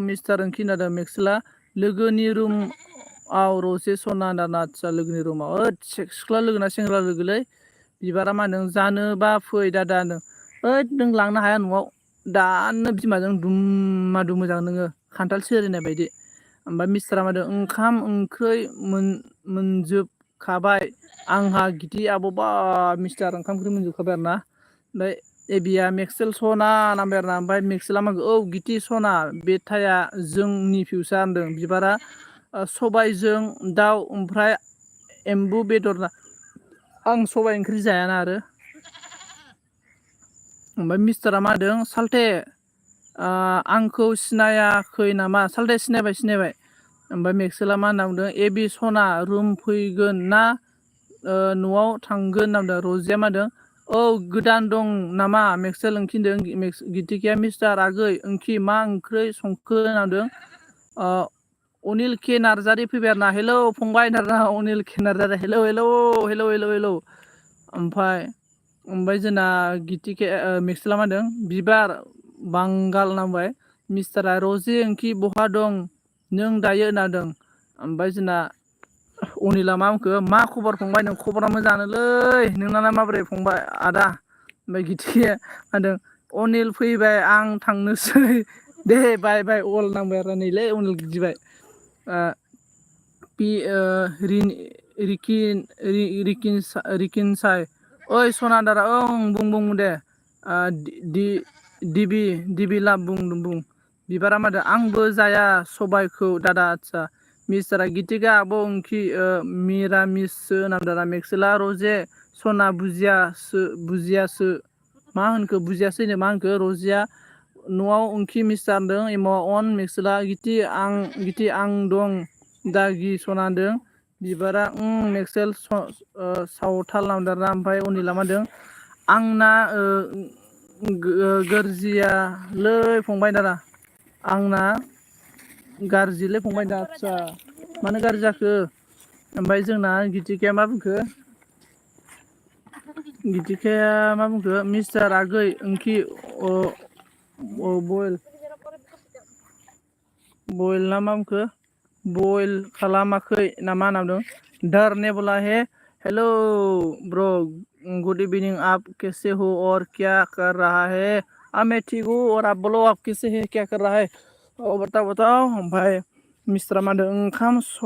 मिस्टार ओंखि होनदों मेक्सेला लोगोनि रुमआव रजे सना होनदाना आदसा लोगोनि रुमाव सिख्ला लोगोना सेंग्रा लोगोलै बिबारा मा होनदों जानोबा फै दादा होनदों नों लांनो हाया न'आव दानो बिमाजों दुमा दुम मोजां नोङो खान्थाल सिरिनाय बायदि ओमफ्राय मिस्टारा मा होनदों ओंखाम ओंख्रै मोनजोबखाबाय आंहा गिति आब'बा मिस्टार ओंखाम ओंख्रि मोनजोबखाबाय आरो ना ओमफ्राय एबिया मेक्सेल सना नांबाय आरो ना ओमफ्राय मेक्सेला मा गिति सना बेटाया जोंनि फिउचार होनदों बिबारा सबायजों दाउ ओमफ्राय एम्बु बेदर आं सबाय ओंख्रि जायाना आरो ओमफ्राय मिस्टारा मा होनदों सालथे आंखौ सिनायाखै नामा सालथे सिनायबाय ओमफ्राय मेक्सेला मा होनना बुंदों एबि सना रुम फैगोन ना न'आव थांगोन होनना बुंदों रजिया मा होनदों गोदान दं नामा मेक्सेल ओंखि होनदों गितिकाया मिस्टार आगै ओंखि मा ओंख्रै संखो होनना बुंदों अनिल के नार्जारि फैबाय आरो ना हेलौ फंबाय होनदारना अनिल के नार्जारि हेलौ ओमफ्राय जोंना गितिके मेक्सेला मा होनदों बिबार बांगाल नांबाय मिस्टारा रजे ओंखि बहा दं नों दायो होनदों ओमफ्राय जोंना अनिला मा बुंखो मा खबर फंबाय नों खबरा मोजाङानोलै नोंनालाय माबोरै फंबाय आदा ओमफ्राय गितिकाया मा होनदों अनिल फैबाय आं थांनोसै दे बाय अल नांबाय आरो नैलै अनिल गिदिबाय रिकिनसाय ओइ सना दारा बुं दे दिबि लाभ बुं बिबारा मा होनदों आंबो जाया सबायखौ दादा आदसा मिस्टारा गितिका आब' ओंखि मिरामिससो होनदों मेक्सेला रजे सना बुजियासो मा होनखो बुजियासैनो मा होनखो रजिया न'आव ओंखि मिस्टार होनदों अन मेक्सेला गिति आं दं दागि सना होनदों बिबारा मेक्सेल सावथाल नामदारना ओमफ्राय अनिला मा होनदों आंना गोरजियालै फंबाय दादा आंना गाज्रिलै फंबाय दा आदसा मानो गाज्रि जाखो ओमफ्राय जोंना गितिकाया मा बुंखो मिस्टार आगै ओंखि बयल ना मा बुंखो बयल खालामाखै नामा होनना बुंदों डर नेबला हेलो ब्रो गुड इवनिंग आप कैसे हो और क्या कर रहा है मैं ठीक हूँ और आप बोलो आप कैसे है क्या कर रहा है बताओ ओमफ्राय मिस्टारा मा होनदों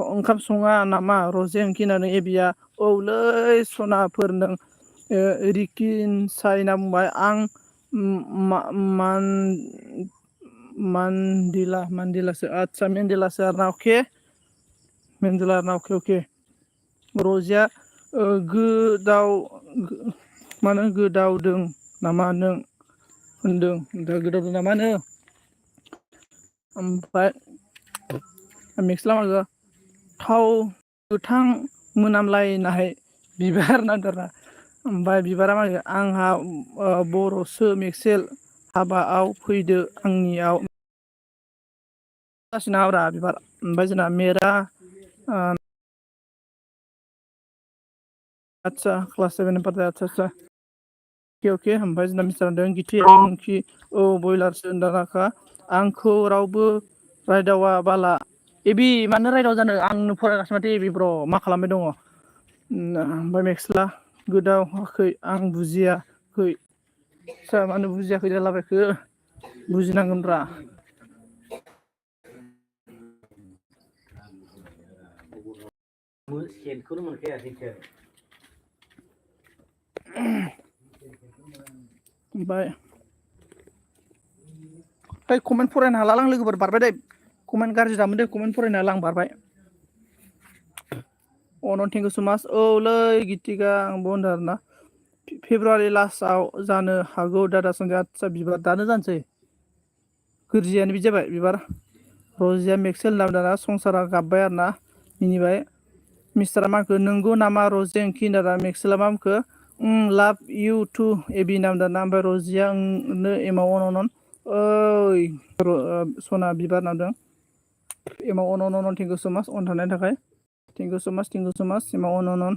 ओंखाम सङा नामा रजे ओंखि होननानै एबिया औलै सनाफोर नों रिकिनसाय होनना बुंबाय आं मान मानदिलासो आदसा मेन्देलासो आरोना अके मेन्देला आरोना अके रजिया गोदाव मा होनो गोदावदों नामा नों होनदों दा गोदावदों नामा नो ओमफ्राय मिक्सला मागो थाव गोथां मोनामलायनाय बिबार नांदोंना ओमफ्राय बिबारा मा होनो आंहा बर'सो मेक्सेल हाबायाव फैदो आंनियाव जासिना ब्रा बिबार ओमफ्राय जोंना मेरा आदसा क्लास 7 निफ्राय आदसा अके ओमफ्राय जोंना मिस्टार होनदों गिथि ओंखि औ बयलारसो होनदाराखा आंखौ रावबो रायदावा बाला एबि मानो रायदाव जानो आंनो फरायगासिनो माथो एबि ब्र मा खालामबाय दङ ओमफ्राय मेक्सला गोदावाखै आं बुजियाखै सोर मानो बुजियाखै जालाबायखो बुजिनांगोनब्रा सेनखौनो मोनखायाखै ओमफ्राय है कमेन्ट फरायनो हाला आं लोगोफोर बारबाय दे कमेन्ट गाज्रि दामोन दे कमेन्ट फरायनो हाला आं बारबाय अनन थेंक इउ सो माच औलै गितिका आंबो होनदों आरोना फेब्रुवारि लास्टआव जानो हागौ दादा संजय आदसा बिबार दानो जानोसै गोरजियानो बिदि जाबाय बिबार रजिया मेक्सेल होनना दाना संसारा गाबबाय आरोना मिनिबाय मिस्टारा माखो नंगौ नामा रजे ओंखि होनदों मेक्सेला मा होनखो लाभ इउ टु एबि नाम दाना ओमफ्राय रजिया नो एमाव अनन ओइ सना बिबार नामदों एमाव अन थेंक इउ सो माच अन थानायनि थाखाय थेंक इउ सो माच एमाव अन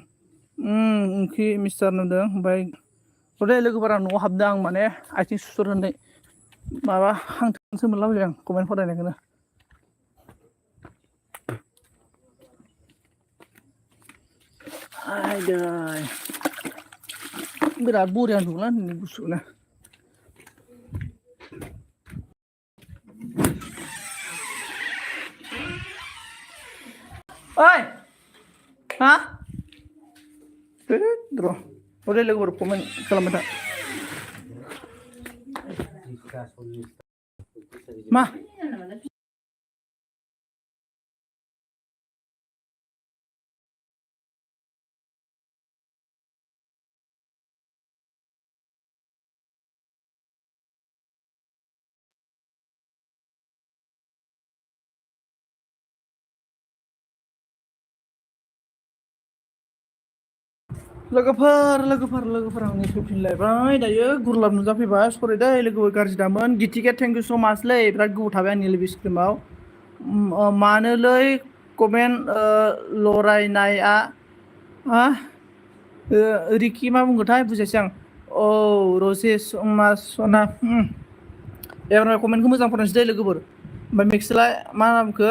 ओंख्रि मिस्टार नुदों ओमफ्राय हदै लोगोफोरा न'आव हाबदों आं माने आथिं सुसुर होननाय माबा हांथोसो मोनलाबायबाय आं कमेन्ट फरायनायखौनो आयदै बिराद बरिया दंला गुसुनो ओइ हा र' हरै लोगोफोर कमेन्ट खालामबाय था मा लोगोफोर आंनि फैफिनलायबाय दायो गुरलाब नुजाफैबाय सरि दै लोगोफोर गाज्रि दामोन गितिके थेंक इउ सो माचलै बिराद गोबाव थाबाय आंनि लिभ स्ट्रिमाव मानोलै कमेन्ट लरायनाया रिकि मा बुंगोनथाय बुजायसै आं औ रजे सना एबार कमेन्टखौ मोजां फरायनोसै दै लोगोफोर ओमफ्राय मेक्सला मा बुंखो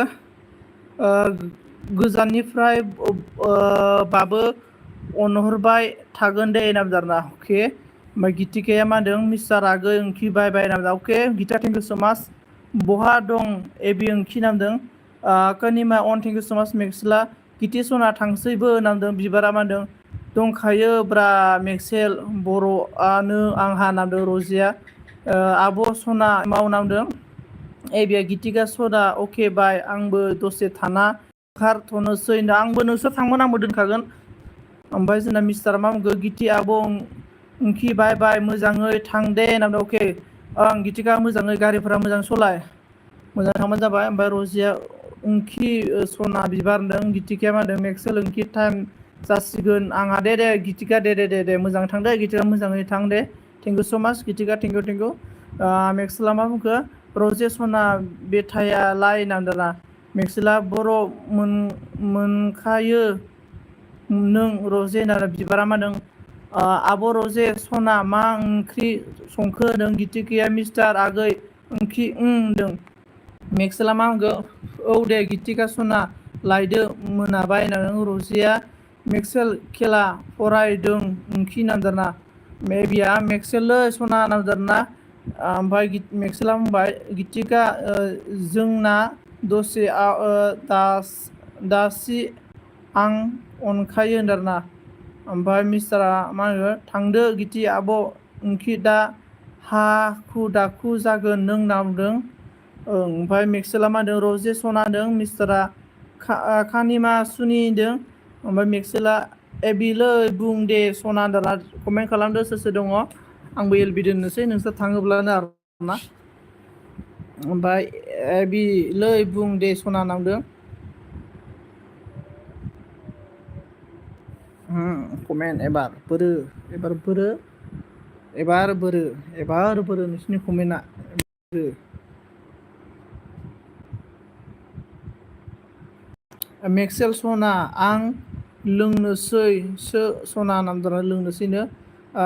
गोजाननिफ्राय बाबो अनहरबाय थागोन दे नामजारना अके ओमफ्राय गितिकाया मा होनदों मिस्टार आगै ओंखि बाय बाय नामजा अके गिता थेंक इउ सो माच बहा दं एबि ओंखि नामदों कनिमा अन थेंक इउ सो माच मेक्सला गिति सना थांसैबो नामदों बिबारा मा होनदों दंखायो ब्रा मेक्सेल बर'आनो आंहा नामदों रजिया आब' सना मावनांदों एबिया गितिका सदा अके बाय आंबो दसे थाना ओंखारथ'नोसै आंबो नोंसोर थांबोन आंबो दोनखागोन ओमफ्राय जोंना मिस्टार मा बुंखो गिति आब' ओंखि बाय बाय मोजाङै थां दे होनदों अके ओं गितिका मोजाङै गारिफोरा मोजां सलाय मोजां थांबानो जाबाय ओमफ्राय रजिया ओंखि सना बिबार होनदों गितिकाया मा होनदों मेक्सेल ओंखि टाइम जासिगोन आंहा दे गितिका दे मोजां थां दे गितिका मोजाङै थां दे थेंक इउ सो माच गितिका थेंक इउ मेक्सेला मा बुंखो रजे सना बेथायालाय नांदोंना मेक्सेला बर' मोनखायो नों रजे होनना बिबारा मा होनदों आब' रजे सना मा ओंख्रि संखो होनदों गितिकाया मिस्टार आगै ओंखि होनदों मेक्सेला मा होनखो औ दे गितिका सना लायदो मोनाबाय होनदों रजिया मेक्सेल खेला फरायदों ओंखि नामजारना मेबिया मेक्सेललै सना नामजारना ओमफ्राय मेक्सेला बुंबाय गितिका जोंना दसे दासि आं अनखायो होनदोंना ओमफ्राय मिस्टारा मा होनो थांदो गिति आब' ओंखि दा हाखु दाखु जागोन नों नावदों ओमफ्राय मेक्सेला मा होनदों रजे सना होनदों मिस्टारा खानिमा सुनि होनदों ओमफ्राय मेक्सेला एबिलै बुं दे सना होनदों कमेन्ट खालामदो सोर सोर दङ आंबो एलबि दोननोसै नोंसोर थाङोब्लानो आरोना ओमफ्राय एबिलै बुं दे सना नांदों कमेन्ट एबार बोरो नोंसिनि कमेन्टआ मेक्सेल सना आं लोंनोसै सना नामदारा लोंनोसैनो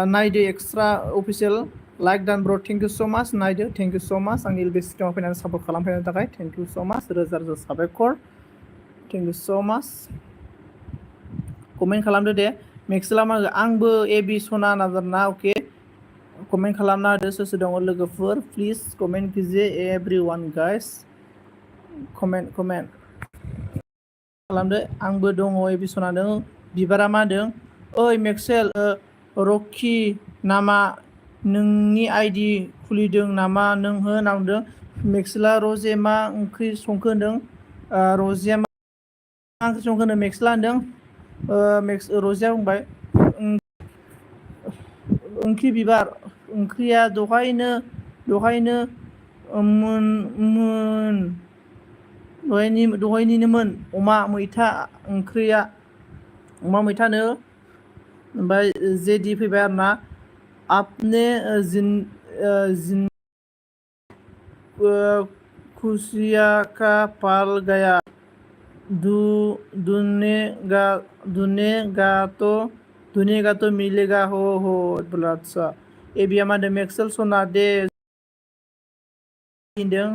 नायदो एक्सट्रा अफिसियेल लाइक दान ब्र थेंक इउ स' माच नायदो थेंक इउ स' माच आंनि एलबि सिस्टेमाव फैनानै सापर्ट खालामफैनायनि थाखाय थेंक इउ स' माच रोजा रोजा साबायखर थेंक इउ स' माच कमेन्ट खालामदो दे मेक्सेला मा आंबो एबि सना नामदारना अके कमेन्ट खालामना होदो सोर सोर दङ लोगोफोर प्लिज कमेन्ट कीजिए एभ्रि वान गाइस कमेन्ट खालामदो आंबो दङ एबि सना दङ बिबारा मा होनदों ओइ मेक्सेल रकि नामा नोंनि आइडि खुलिदों नामा नों हो नांदों मेक्सेला रजे मा ओंख्रि संखो होनदों रजिया मा ओंख्रि संखो होनदों मेक्सेला होनदों रजिया बुंबाय ओंख्रि बिबार ओंख्रिया दहायनो दहायनिनोमोन अमा मैथा ओंख्रिया अमा मैथानो ओमफ्राय जेदि फैबाय आरोना आपने खुशिया का पाल गया दुनेगा तो मिलेगा हो बोला आदसा एबिया मा होनदों मेक्सेल सना दे होनदों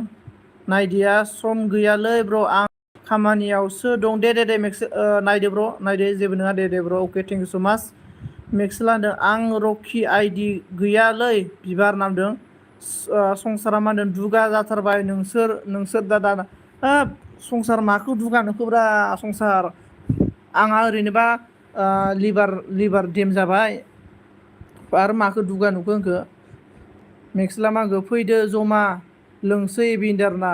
नायदिया सम गैयालै ब्र आं खामानियावसो दं दे मेक्सेल नायदो ब्र नायदो जेबो नङा दे ब्र अके थेंक इउ स' माच मेक्सेला होनदों आं रकि आइडि गैयालै बिबार नामदों संसारा मा होनदों दुगा जाथारबाय नोंसोर दादा संसार माखौ दुगा नुखोब्रा संसार आंहा ओरैनोबा लिभार देम जाबाय आरो माखौ दुगा नुखो होनखो मेक्सेला मा होनखो फैदो जमा लोंसै बिन्दारना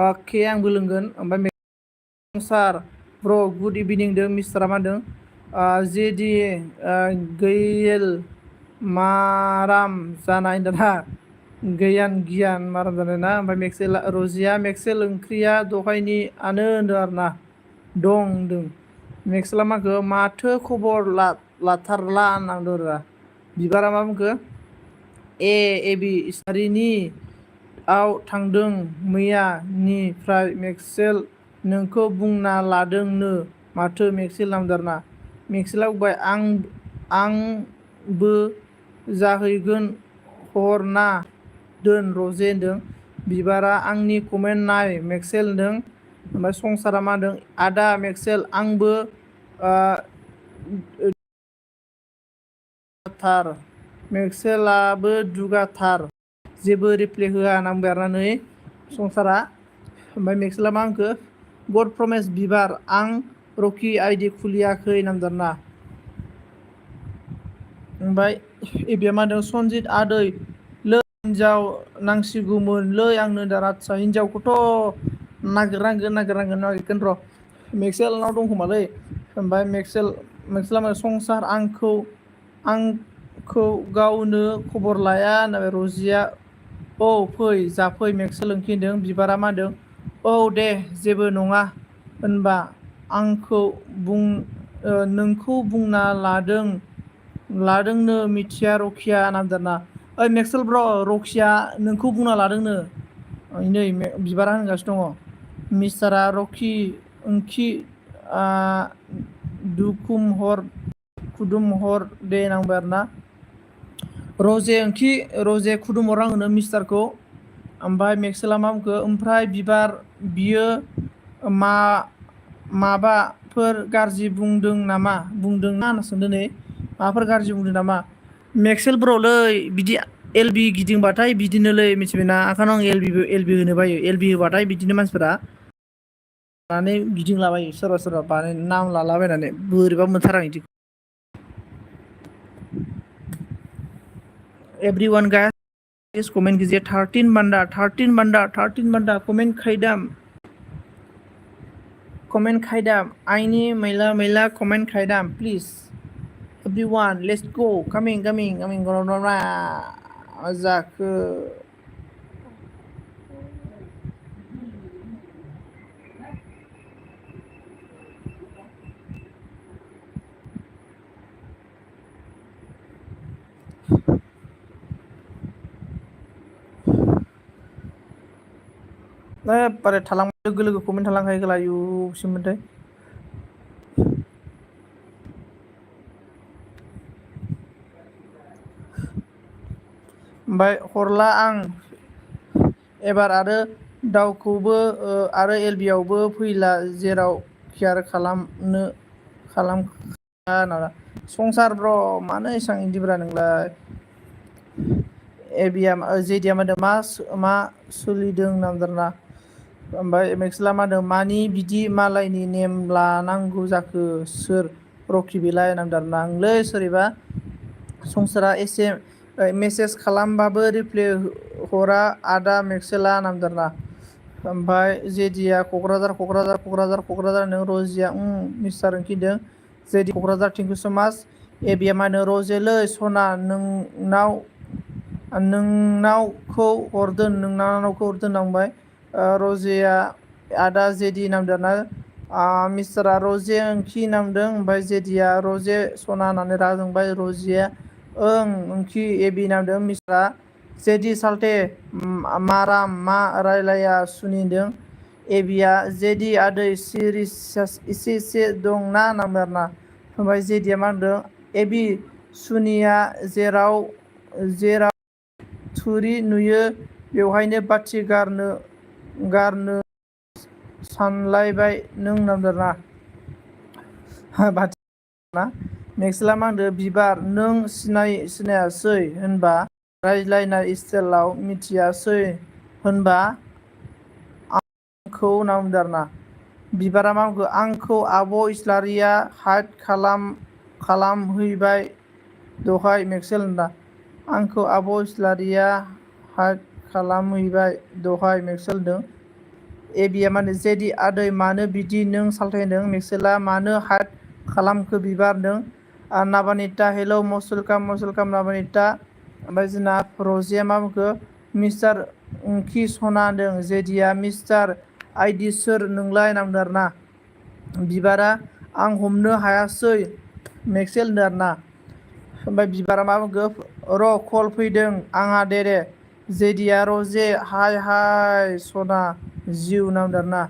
अके आंबो लोंगोन ओमफ्राय संसार ब्र गुड इभिनिं दो मिस्टारा मा होनदों जेदि गैयेल माराम जानाय दाना गियान माराम जानाय ना ओमफ्राय मेक्सेला रजिया मेक्सेल ओंख्रिया दहायनियानो होनदों आरोना दं होनदों मेक्सेला मा होनखो माथो खबर लाथारला होननांदों रा बिबारा मा बुंखो एबि इसारिनि आव थांदों मैयानिफ्राय मेक्सेल नोंखौ बुंना लादोंनो माथो मेक्सेल नामदारना मेक्सेला बुंबाय आंबो जाहैगोन हरना दोन रजे होनदों बिबारा आंनि कमेन्ट नाय मेक्सेल होनदों ओमफ्राय संसारा मा होनदों आदा मेक्सेल आंबो थार मेक्सेलाबो दुगाथार जेबो रिप्लाय होआ नांबाय आरोना नै संसारा ओमफ्राय मेक्सेला मा होनखो गड प्रमेस बिबार आं रकि आइडि खुलियाखै नामदारना ओमफ्राय एबिया मा होनदों सनजित आदै लै हिनजाव नांसिगौमोनलै आंनो दार आदसा हिनजावखौथ' नागिरगोन र' मेक्सेलनाव दंखोमालै ओमफ्राय मेक्सेला संसार आंखौ गावनो खबर लाया होनबाय रजिया औ फै जाफै मेक्सेल ओंख्रि होनदों बिबारा मा होनदों औ दे जेबो नङा होनबा नोंखौ बुंना लादोंनो मिथिया रकिया नामदारना ओइ मेक्सेल ब्र रकिया नोंखौ बुंना लादोंनो नै बिबारा होनगासिनो दङ मिस्टारा रकि ओंखि खुदुमहर दे नांबाय आरोना रजे खुदुमहर आंनो मिस्टारखौ ओमफ्राय मेक्सेला मा बुंखो ओमफ्राय बिबार बियो माबाफोर गाज्रि बुंदों ना होनना सोंदों नै माबाफोर गाज्रि बुंदों नामा मेक्सेल ब्रलै बिदि एलबि गिदिंबाथाय बिदिनोलै मिथिबायना ओंखायनो आं एलबि होनो बायो एलबि होबाथाय बिदिनो मानसिफोरा लानानै गिदिंलाबायो सोरबा बानाय नाम लालाबायनानै बोरैबा मोनथारो आं बिदि एभ्रिवान गाइस प्लिज कमेंट कीजिए 13 बंदा कमेंट खाइदाम आईनी मैला मैला कमेंट खाइदाम please everyone let's go coming जाखो बारे थालां लोगो लोगो कमेन्ट थालांखायो गला सिमोनथाय ओमफ्राय हरला आं एबार आरो दाउखौबो आरो एलबि आवबो फैला जेराव केयार खालाम संसार ब्र मानो एसां इदिब्रा नोंलाय एबिया जेडिया मा सोलिदों नामदारना ओमफ्राय मेक्सला मा होनदों मानि बिदि मालायनि नेम लानांगौ जाखो सोर रकि बेलाय नामदारना आंलै सोरैबा संसारा एसे मेसेज खालामबाबो रिप्लाय हरा आदा मेक्सेला नामदारना ओमफ्राय जेडिया क'क्राझार नों रजिया मिस्टार ओंखिदों JD Kokrajhar thank you so much एबिया मा होनो रजेलै सना नोंनावखौ हरदों नांबाय रजेया आदा जेडि नामदोंना मिस्टारा रजे ओंखि नामदों ओमफ्राय जेडिया रजे सना होननानै रागा जोंबाय रजिया ओं ओंखि एबि नामदों मिस्टारा जेडि साल्टे माराम मा रायलाया सुनिदों एबिया जेडि आदै सिरिस एसे दंना नामदारना ओमफ्राय जेडिया मा होनदों एबि सुनिया जेराव थुरि नुयो बेवहायनो बाथि गारनो सानलायबाय नों नामदारना बाथि ना नेक्सटला मा होनदों बिबार नों सिनायासै होनबा रायज्लायनाय स्टाइलाव मिथियासै होनबा आंखौ नामदारना बिबारा मा बुंखो आंखौ आब' इस्लारिया हाइद खालामहैबाय दहाय मेक्सेल होनदा आंखौ आब' इस्लारिया हाइद खालामहैबाय दहाय मेक्सेल होनदों एबिया माने जेडि आदै मानो बिदि नों साल्थायदों मेक्सेला मानो हाइद खालामखो बिबार नों नाबानिता हेलौ मसलकाम नाबानिता ओमफ्राय जोंना रजिया मा बुंखो मिस्टार ओंखि सना होनदों जेडिया मिस्टार आइदि सोर नोंलाय नामदारना बिबारा आं हमनो हायासै मेक्सेल होनदों आरोना ओमफ्राय बिबारा मा बुंखो र' कल फैदों आंहा दे जेडिया रजे हाय सना जिउ नामदारना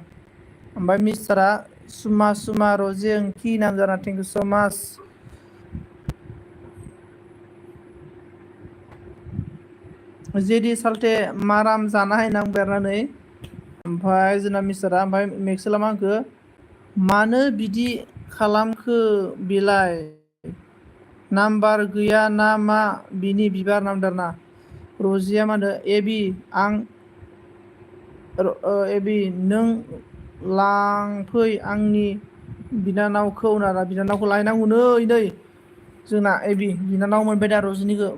ओमफ्राय मिस्टारा सुमा रजे ओंखि नामदारना थेंक इउ स' माच जेडि साल्टे माराम जानाय नांबारनानै ओमफ्राय जोंना मिस्टारा ओमफ्राय मेक्सेला मा होनखो मानो बिदि खालामखो बेलाय नाम्बार गैया ना मा बिनि बिबार नामदारना रजिया मा होनो एबि नों लांफै आंनि बिनानावखौ लायनांगौ नै जोंना एबि बिनानाव मोनबाय दा रजिनिखौ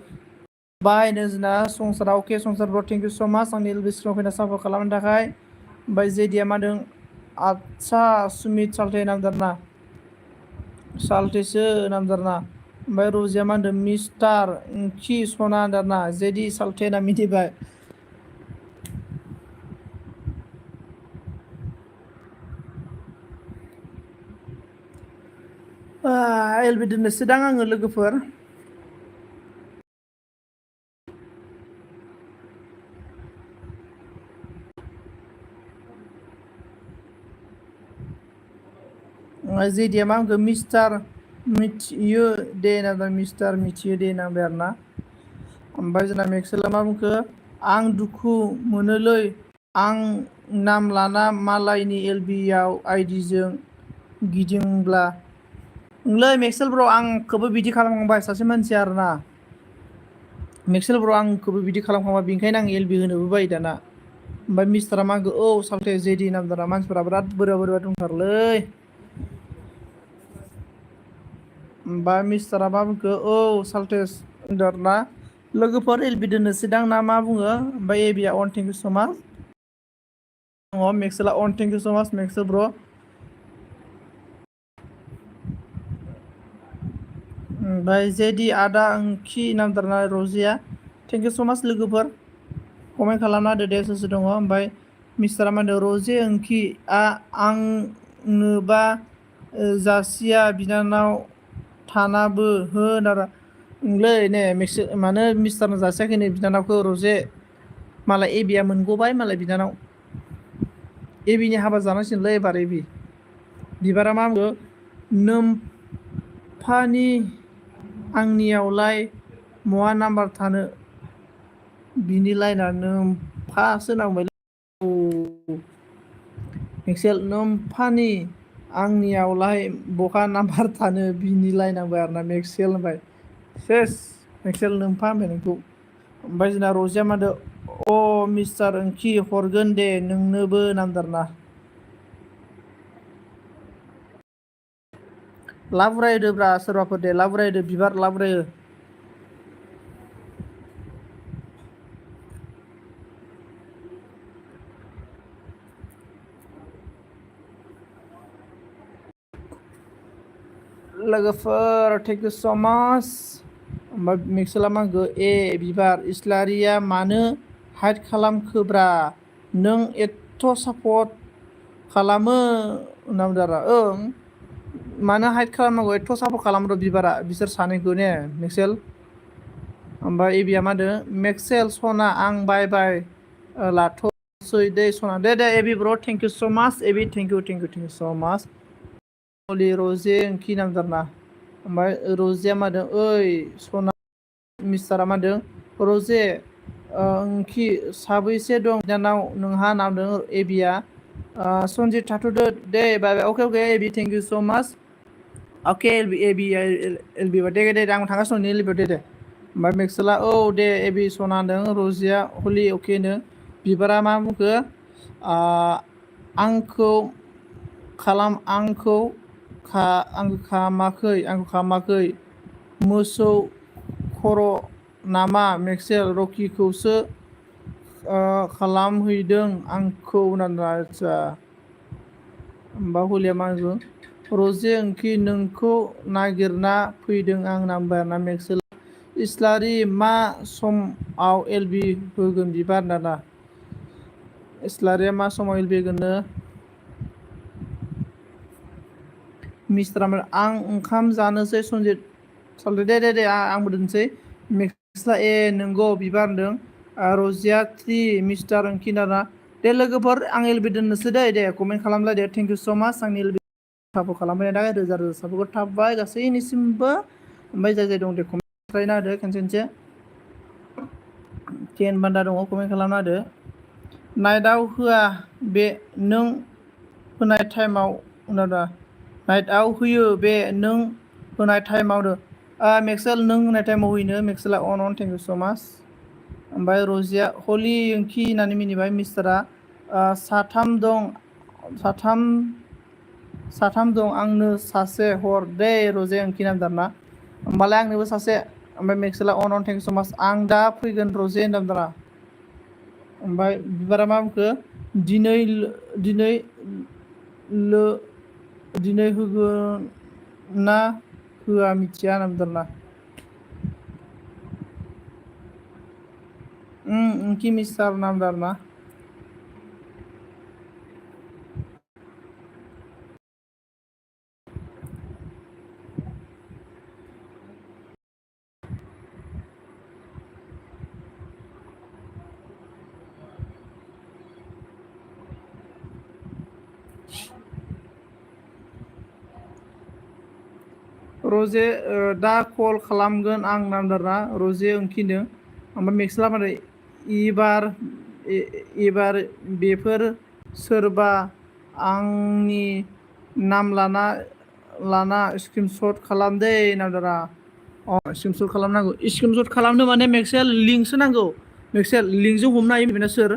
बाहायनो जोंना संसारा अके संसार ब्र थेंक इउ स' माच आंनि एलबिस्क्रिनाव फैना सापर्ट खालामनो थाखाय ओमफ्राय जेडिया मा होनदों आदसा सुमित साल्टे नामदारना साल्टेसो नामदारना ओमफ्राय रजिया मा होनदों मिस्टार ओंखि सना नामदारना जेडि साल्टे ना मिथिबाय एलबि दोननोसैदां आङो लोगोफोर जेडिया मा होनखो मिस्टार मिथियो दे नामदार मिस्टार मिथियो दे नांबाय आरोना ओमफ्राय जोंना मेक्सेला मा बुंखो आं दुखु मोनोलै आं नाम लाना मालायनि एलबिआव आइडिजों गिदिंब्ला नोंलै मेक्सेल ब्र आंखौबो बिदि खालामखांबाय सासे मानसिया आरोना मेक्सेल ब्र आंखौबो बिदि खालामखांबाय बेनिखायनो आं एलबि होनोबो बायो दाना ओमफ्राय मिस्टारा मा होनखो औ साल्टे जेडि नामदारा मानसिफोरा बिराद बोरैबा दंथारोलै ओमफ्राय मिस्टारा मा बुंखो औ साल्टेस होनदों आरोना लोगोफोर एलबि दोननोसै दां ना मा बुङो ओमफ्राय एबिया अन थेंक इउ स' माच दङ मेक्सेला अन थेंक इउ स' माच मेक्सेल ब्र' ओमफ्राय जेदि आदा ओंखि नामदारना रजिया थेंक इउ स' माच लोगोफोर कमेन्ट खालामना होदो दे सोर सोर दङ ओमफ्राय मिस्टारा मा होनदों रजे ओंखिआ आंनोबा जासिया बिनानाव थानाबो हो नोंलै ने मानो मिस्टारनो जासियाखै नै बिनानावखौ रजे मालाय एबिया मोनगबाय मालाय बिनानाव एबिनि हाबा जानांसिगोनलै एबार एबि बिबारा मा बुङो नोम्फानि आंनियावलाय महा नाम्बार थानो बिनि लाइना नोम्फासो नांबाय एक्सेल नोम्फानि आंनियावलाय बहा नाम्बार थानो बिनि लायनांबाय आरोना मेक्सेल होनबाय सेस मेक्सेल नोम्फा होनबाय नोंखौ ओमफ्राय जोंना रजिया मा होनदों अ मिस्टार ओंखि हरगोन दे नोंनोबो नामदारना लाबरायदोब्रा सोरबाफोर दे लाबरायदो बिबार लाबरायो लोगोफोर थेंक इउ स' माच ओमफ्राय मिक्सेला मा होनखो ए बिबार इस्लारिया मानो हाइद खालामखोब्रा नों एथ' सापर्ट खालामो नामदारा ओं मानो हाइद खालामनांगौ एथ' सापर्ट खालामो बिबारा बिसोर सानैखौ ने मेक्सेल ओमफ्राय एबिया मा होनदों मेक्सेल सना आं बाय बाय लाथ'सै दै सना दे एबि ब्र' थेंक इउ स' माच एबि थेंक इउ स' माच हलि रजे ओंखि नामदारना ओमफ्राय रजिया मा होनदों ओइ सना मिस्टारा मा होनदों रजे ओंखि साबैसे दं बिनानाव नोंहा नामदों एबिया सनजित थाथ'दो दे बाय अके एबि थेंक इउ स' माच अके एबि दे आं थांगासिनो दं एलबि दे ओमफ्राय मेक्सेला औ दे एबि सना होनदों रजिया हलि अके होनो बिबारा मा बुंखो आंखौ खामाखै मोसौ खर' नामा मेक्सेल रकिखौसो खालामहैदों आंखौ होनना आदसा होमबा हलिया मा होनगोन रजे ओंखि नोंखौ नागिरना फैदों आं नामबाय आरोना मेक्सेल इस्लारि मा समाव एलबि होगोन बिबार दाना इस्लारिया मा समाव एलबि होगोननो मिस्टारा आं ओंखाम जानोसै सनजित दे आंबो दोनसै मेक्सेला ए नंगौ बिबार होनदों रजिया थ्रि मिस्टार ओंखिनारा दे लोगोफोर आं एलबि दोननोसै दे कमेन्ट खालामलायदे थेंक इउ स' माच आंनि एलबि सापर्ट खालामबाय दा रोजा रोजा सापर्ट थाबाय गासैनिसिमबो ओमफ्राय जाय दं दे कमेन्ट खालामना होदो खनसे टेन बान्दा दङ कमेन्ट खालामना होदो नाइटआव होआ बे नों होनाय टाइमाव नाइटआव होयो बे नों होनाय टाइमावनो मेक्सेल नों होनाय टाइमाव होयोनो मेक्सेला अन थेंक इउ स' माच ओमफ्राय रजिया हलि ओंखि होननानै मिनिबाय मिस्टारा साथाम दं आंनो सासे हर दे रजे ओंखि नामदारना होमबालाय आंनोबो सासे ओमफ्राय मेक्सेला अन थेंक इउ स' माच आं दा फैगोन रजे नामदारा ओमफ्राय बिबारा मा बुंखो दिनै होगोन ना होआ मिथिया नामदारना ओंखि मिस्टार नामदारना रजे दा कल खालामगोन आं नामदारना रजे ओंखिनो ओमफ्राय मेक्सेला मारै एबार बेफोर सोरबा आंनि नाम लाना स्क्रिनशट खालामदे नामदारा स्क्रिनशट खालामनांगौ स्क्रिनशट खालामनो माने मेक्सेल लिंकसो नांगौ मेक्सेल लिंकजों हमनो हायो बेना सोर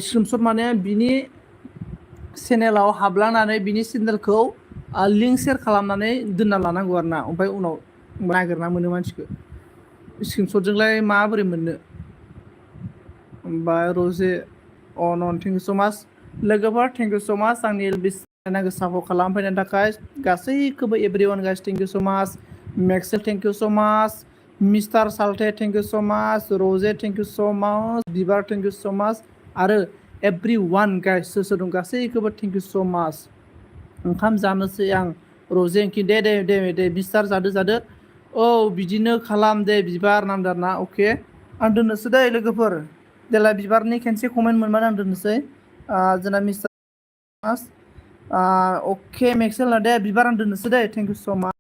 स्क्रिनशट माने बिनि चेनेलाव हाबलांनानै बिनि चेनेलखौ लिंक सेयार खालामनानै दोनना लानांगौ आरो ना ओमफ्राय उनाव नागिरना मोनो मानसिखौ स्क्रिनशटजोंलाय माबोरै मोननो ओमफ्राय रजे अन थेंक इउ सो माच लोगोफोर थेंक इउ सो माच आंनि एलबि चेनेलखौ सापर्ट खालामफैनायनि थाखाय गासैखौबो everyone guys thank you so माच मेक्सेल थेंक इउ सो माच मिस्टार साल्टे थेंक इउ सो माच रजे थेंक इउ सो माच बिबार थेंक इउ सो माच आरो एभ्रिवान गाइस सोर सोर दं गासैखौबो थेंक इउ सो माच ओंखाम जानोसै आं रजे इंखि दे मिस्टार जादो औ बिदिनो खालाम दे बिबार नामदार ना अके आं दोननोसै दै लोगोफोर देलाय बिबारनि खेनसे कमेन्ट मोनबानो आं दोननोसै जोंना मिस्टार अके मेक्सेल दे बिबार आं दोननोसै दै थेंक इउ सो माच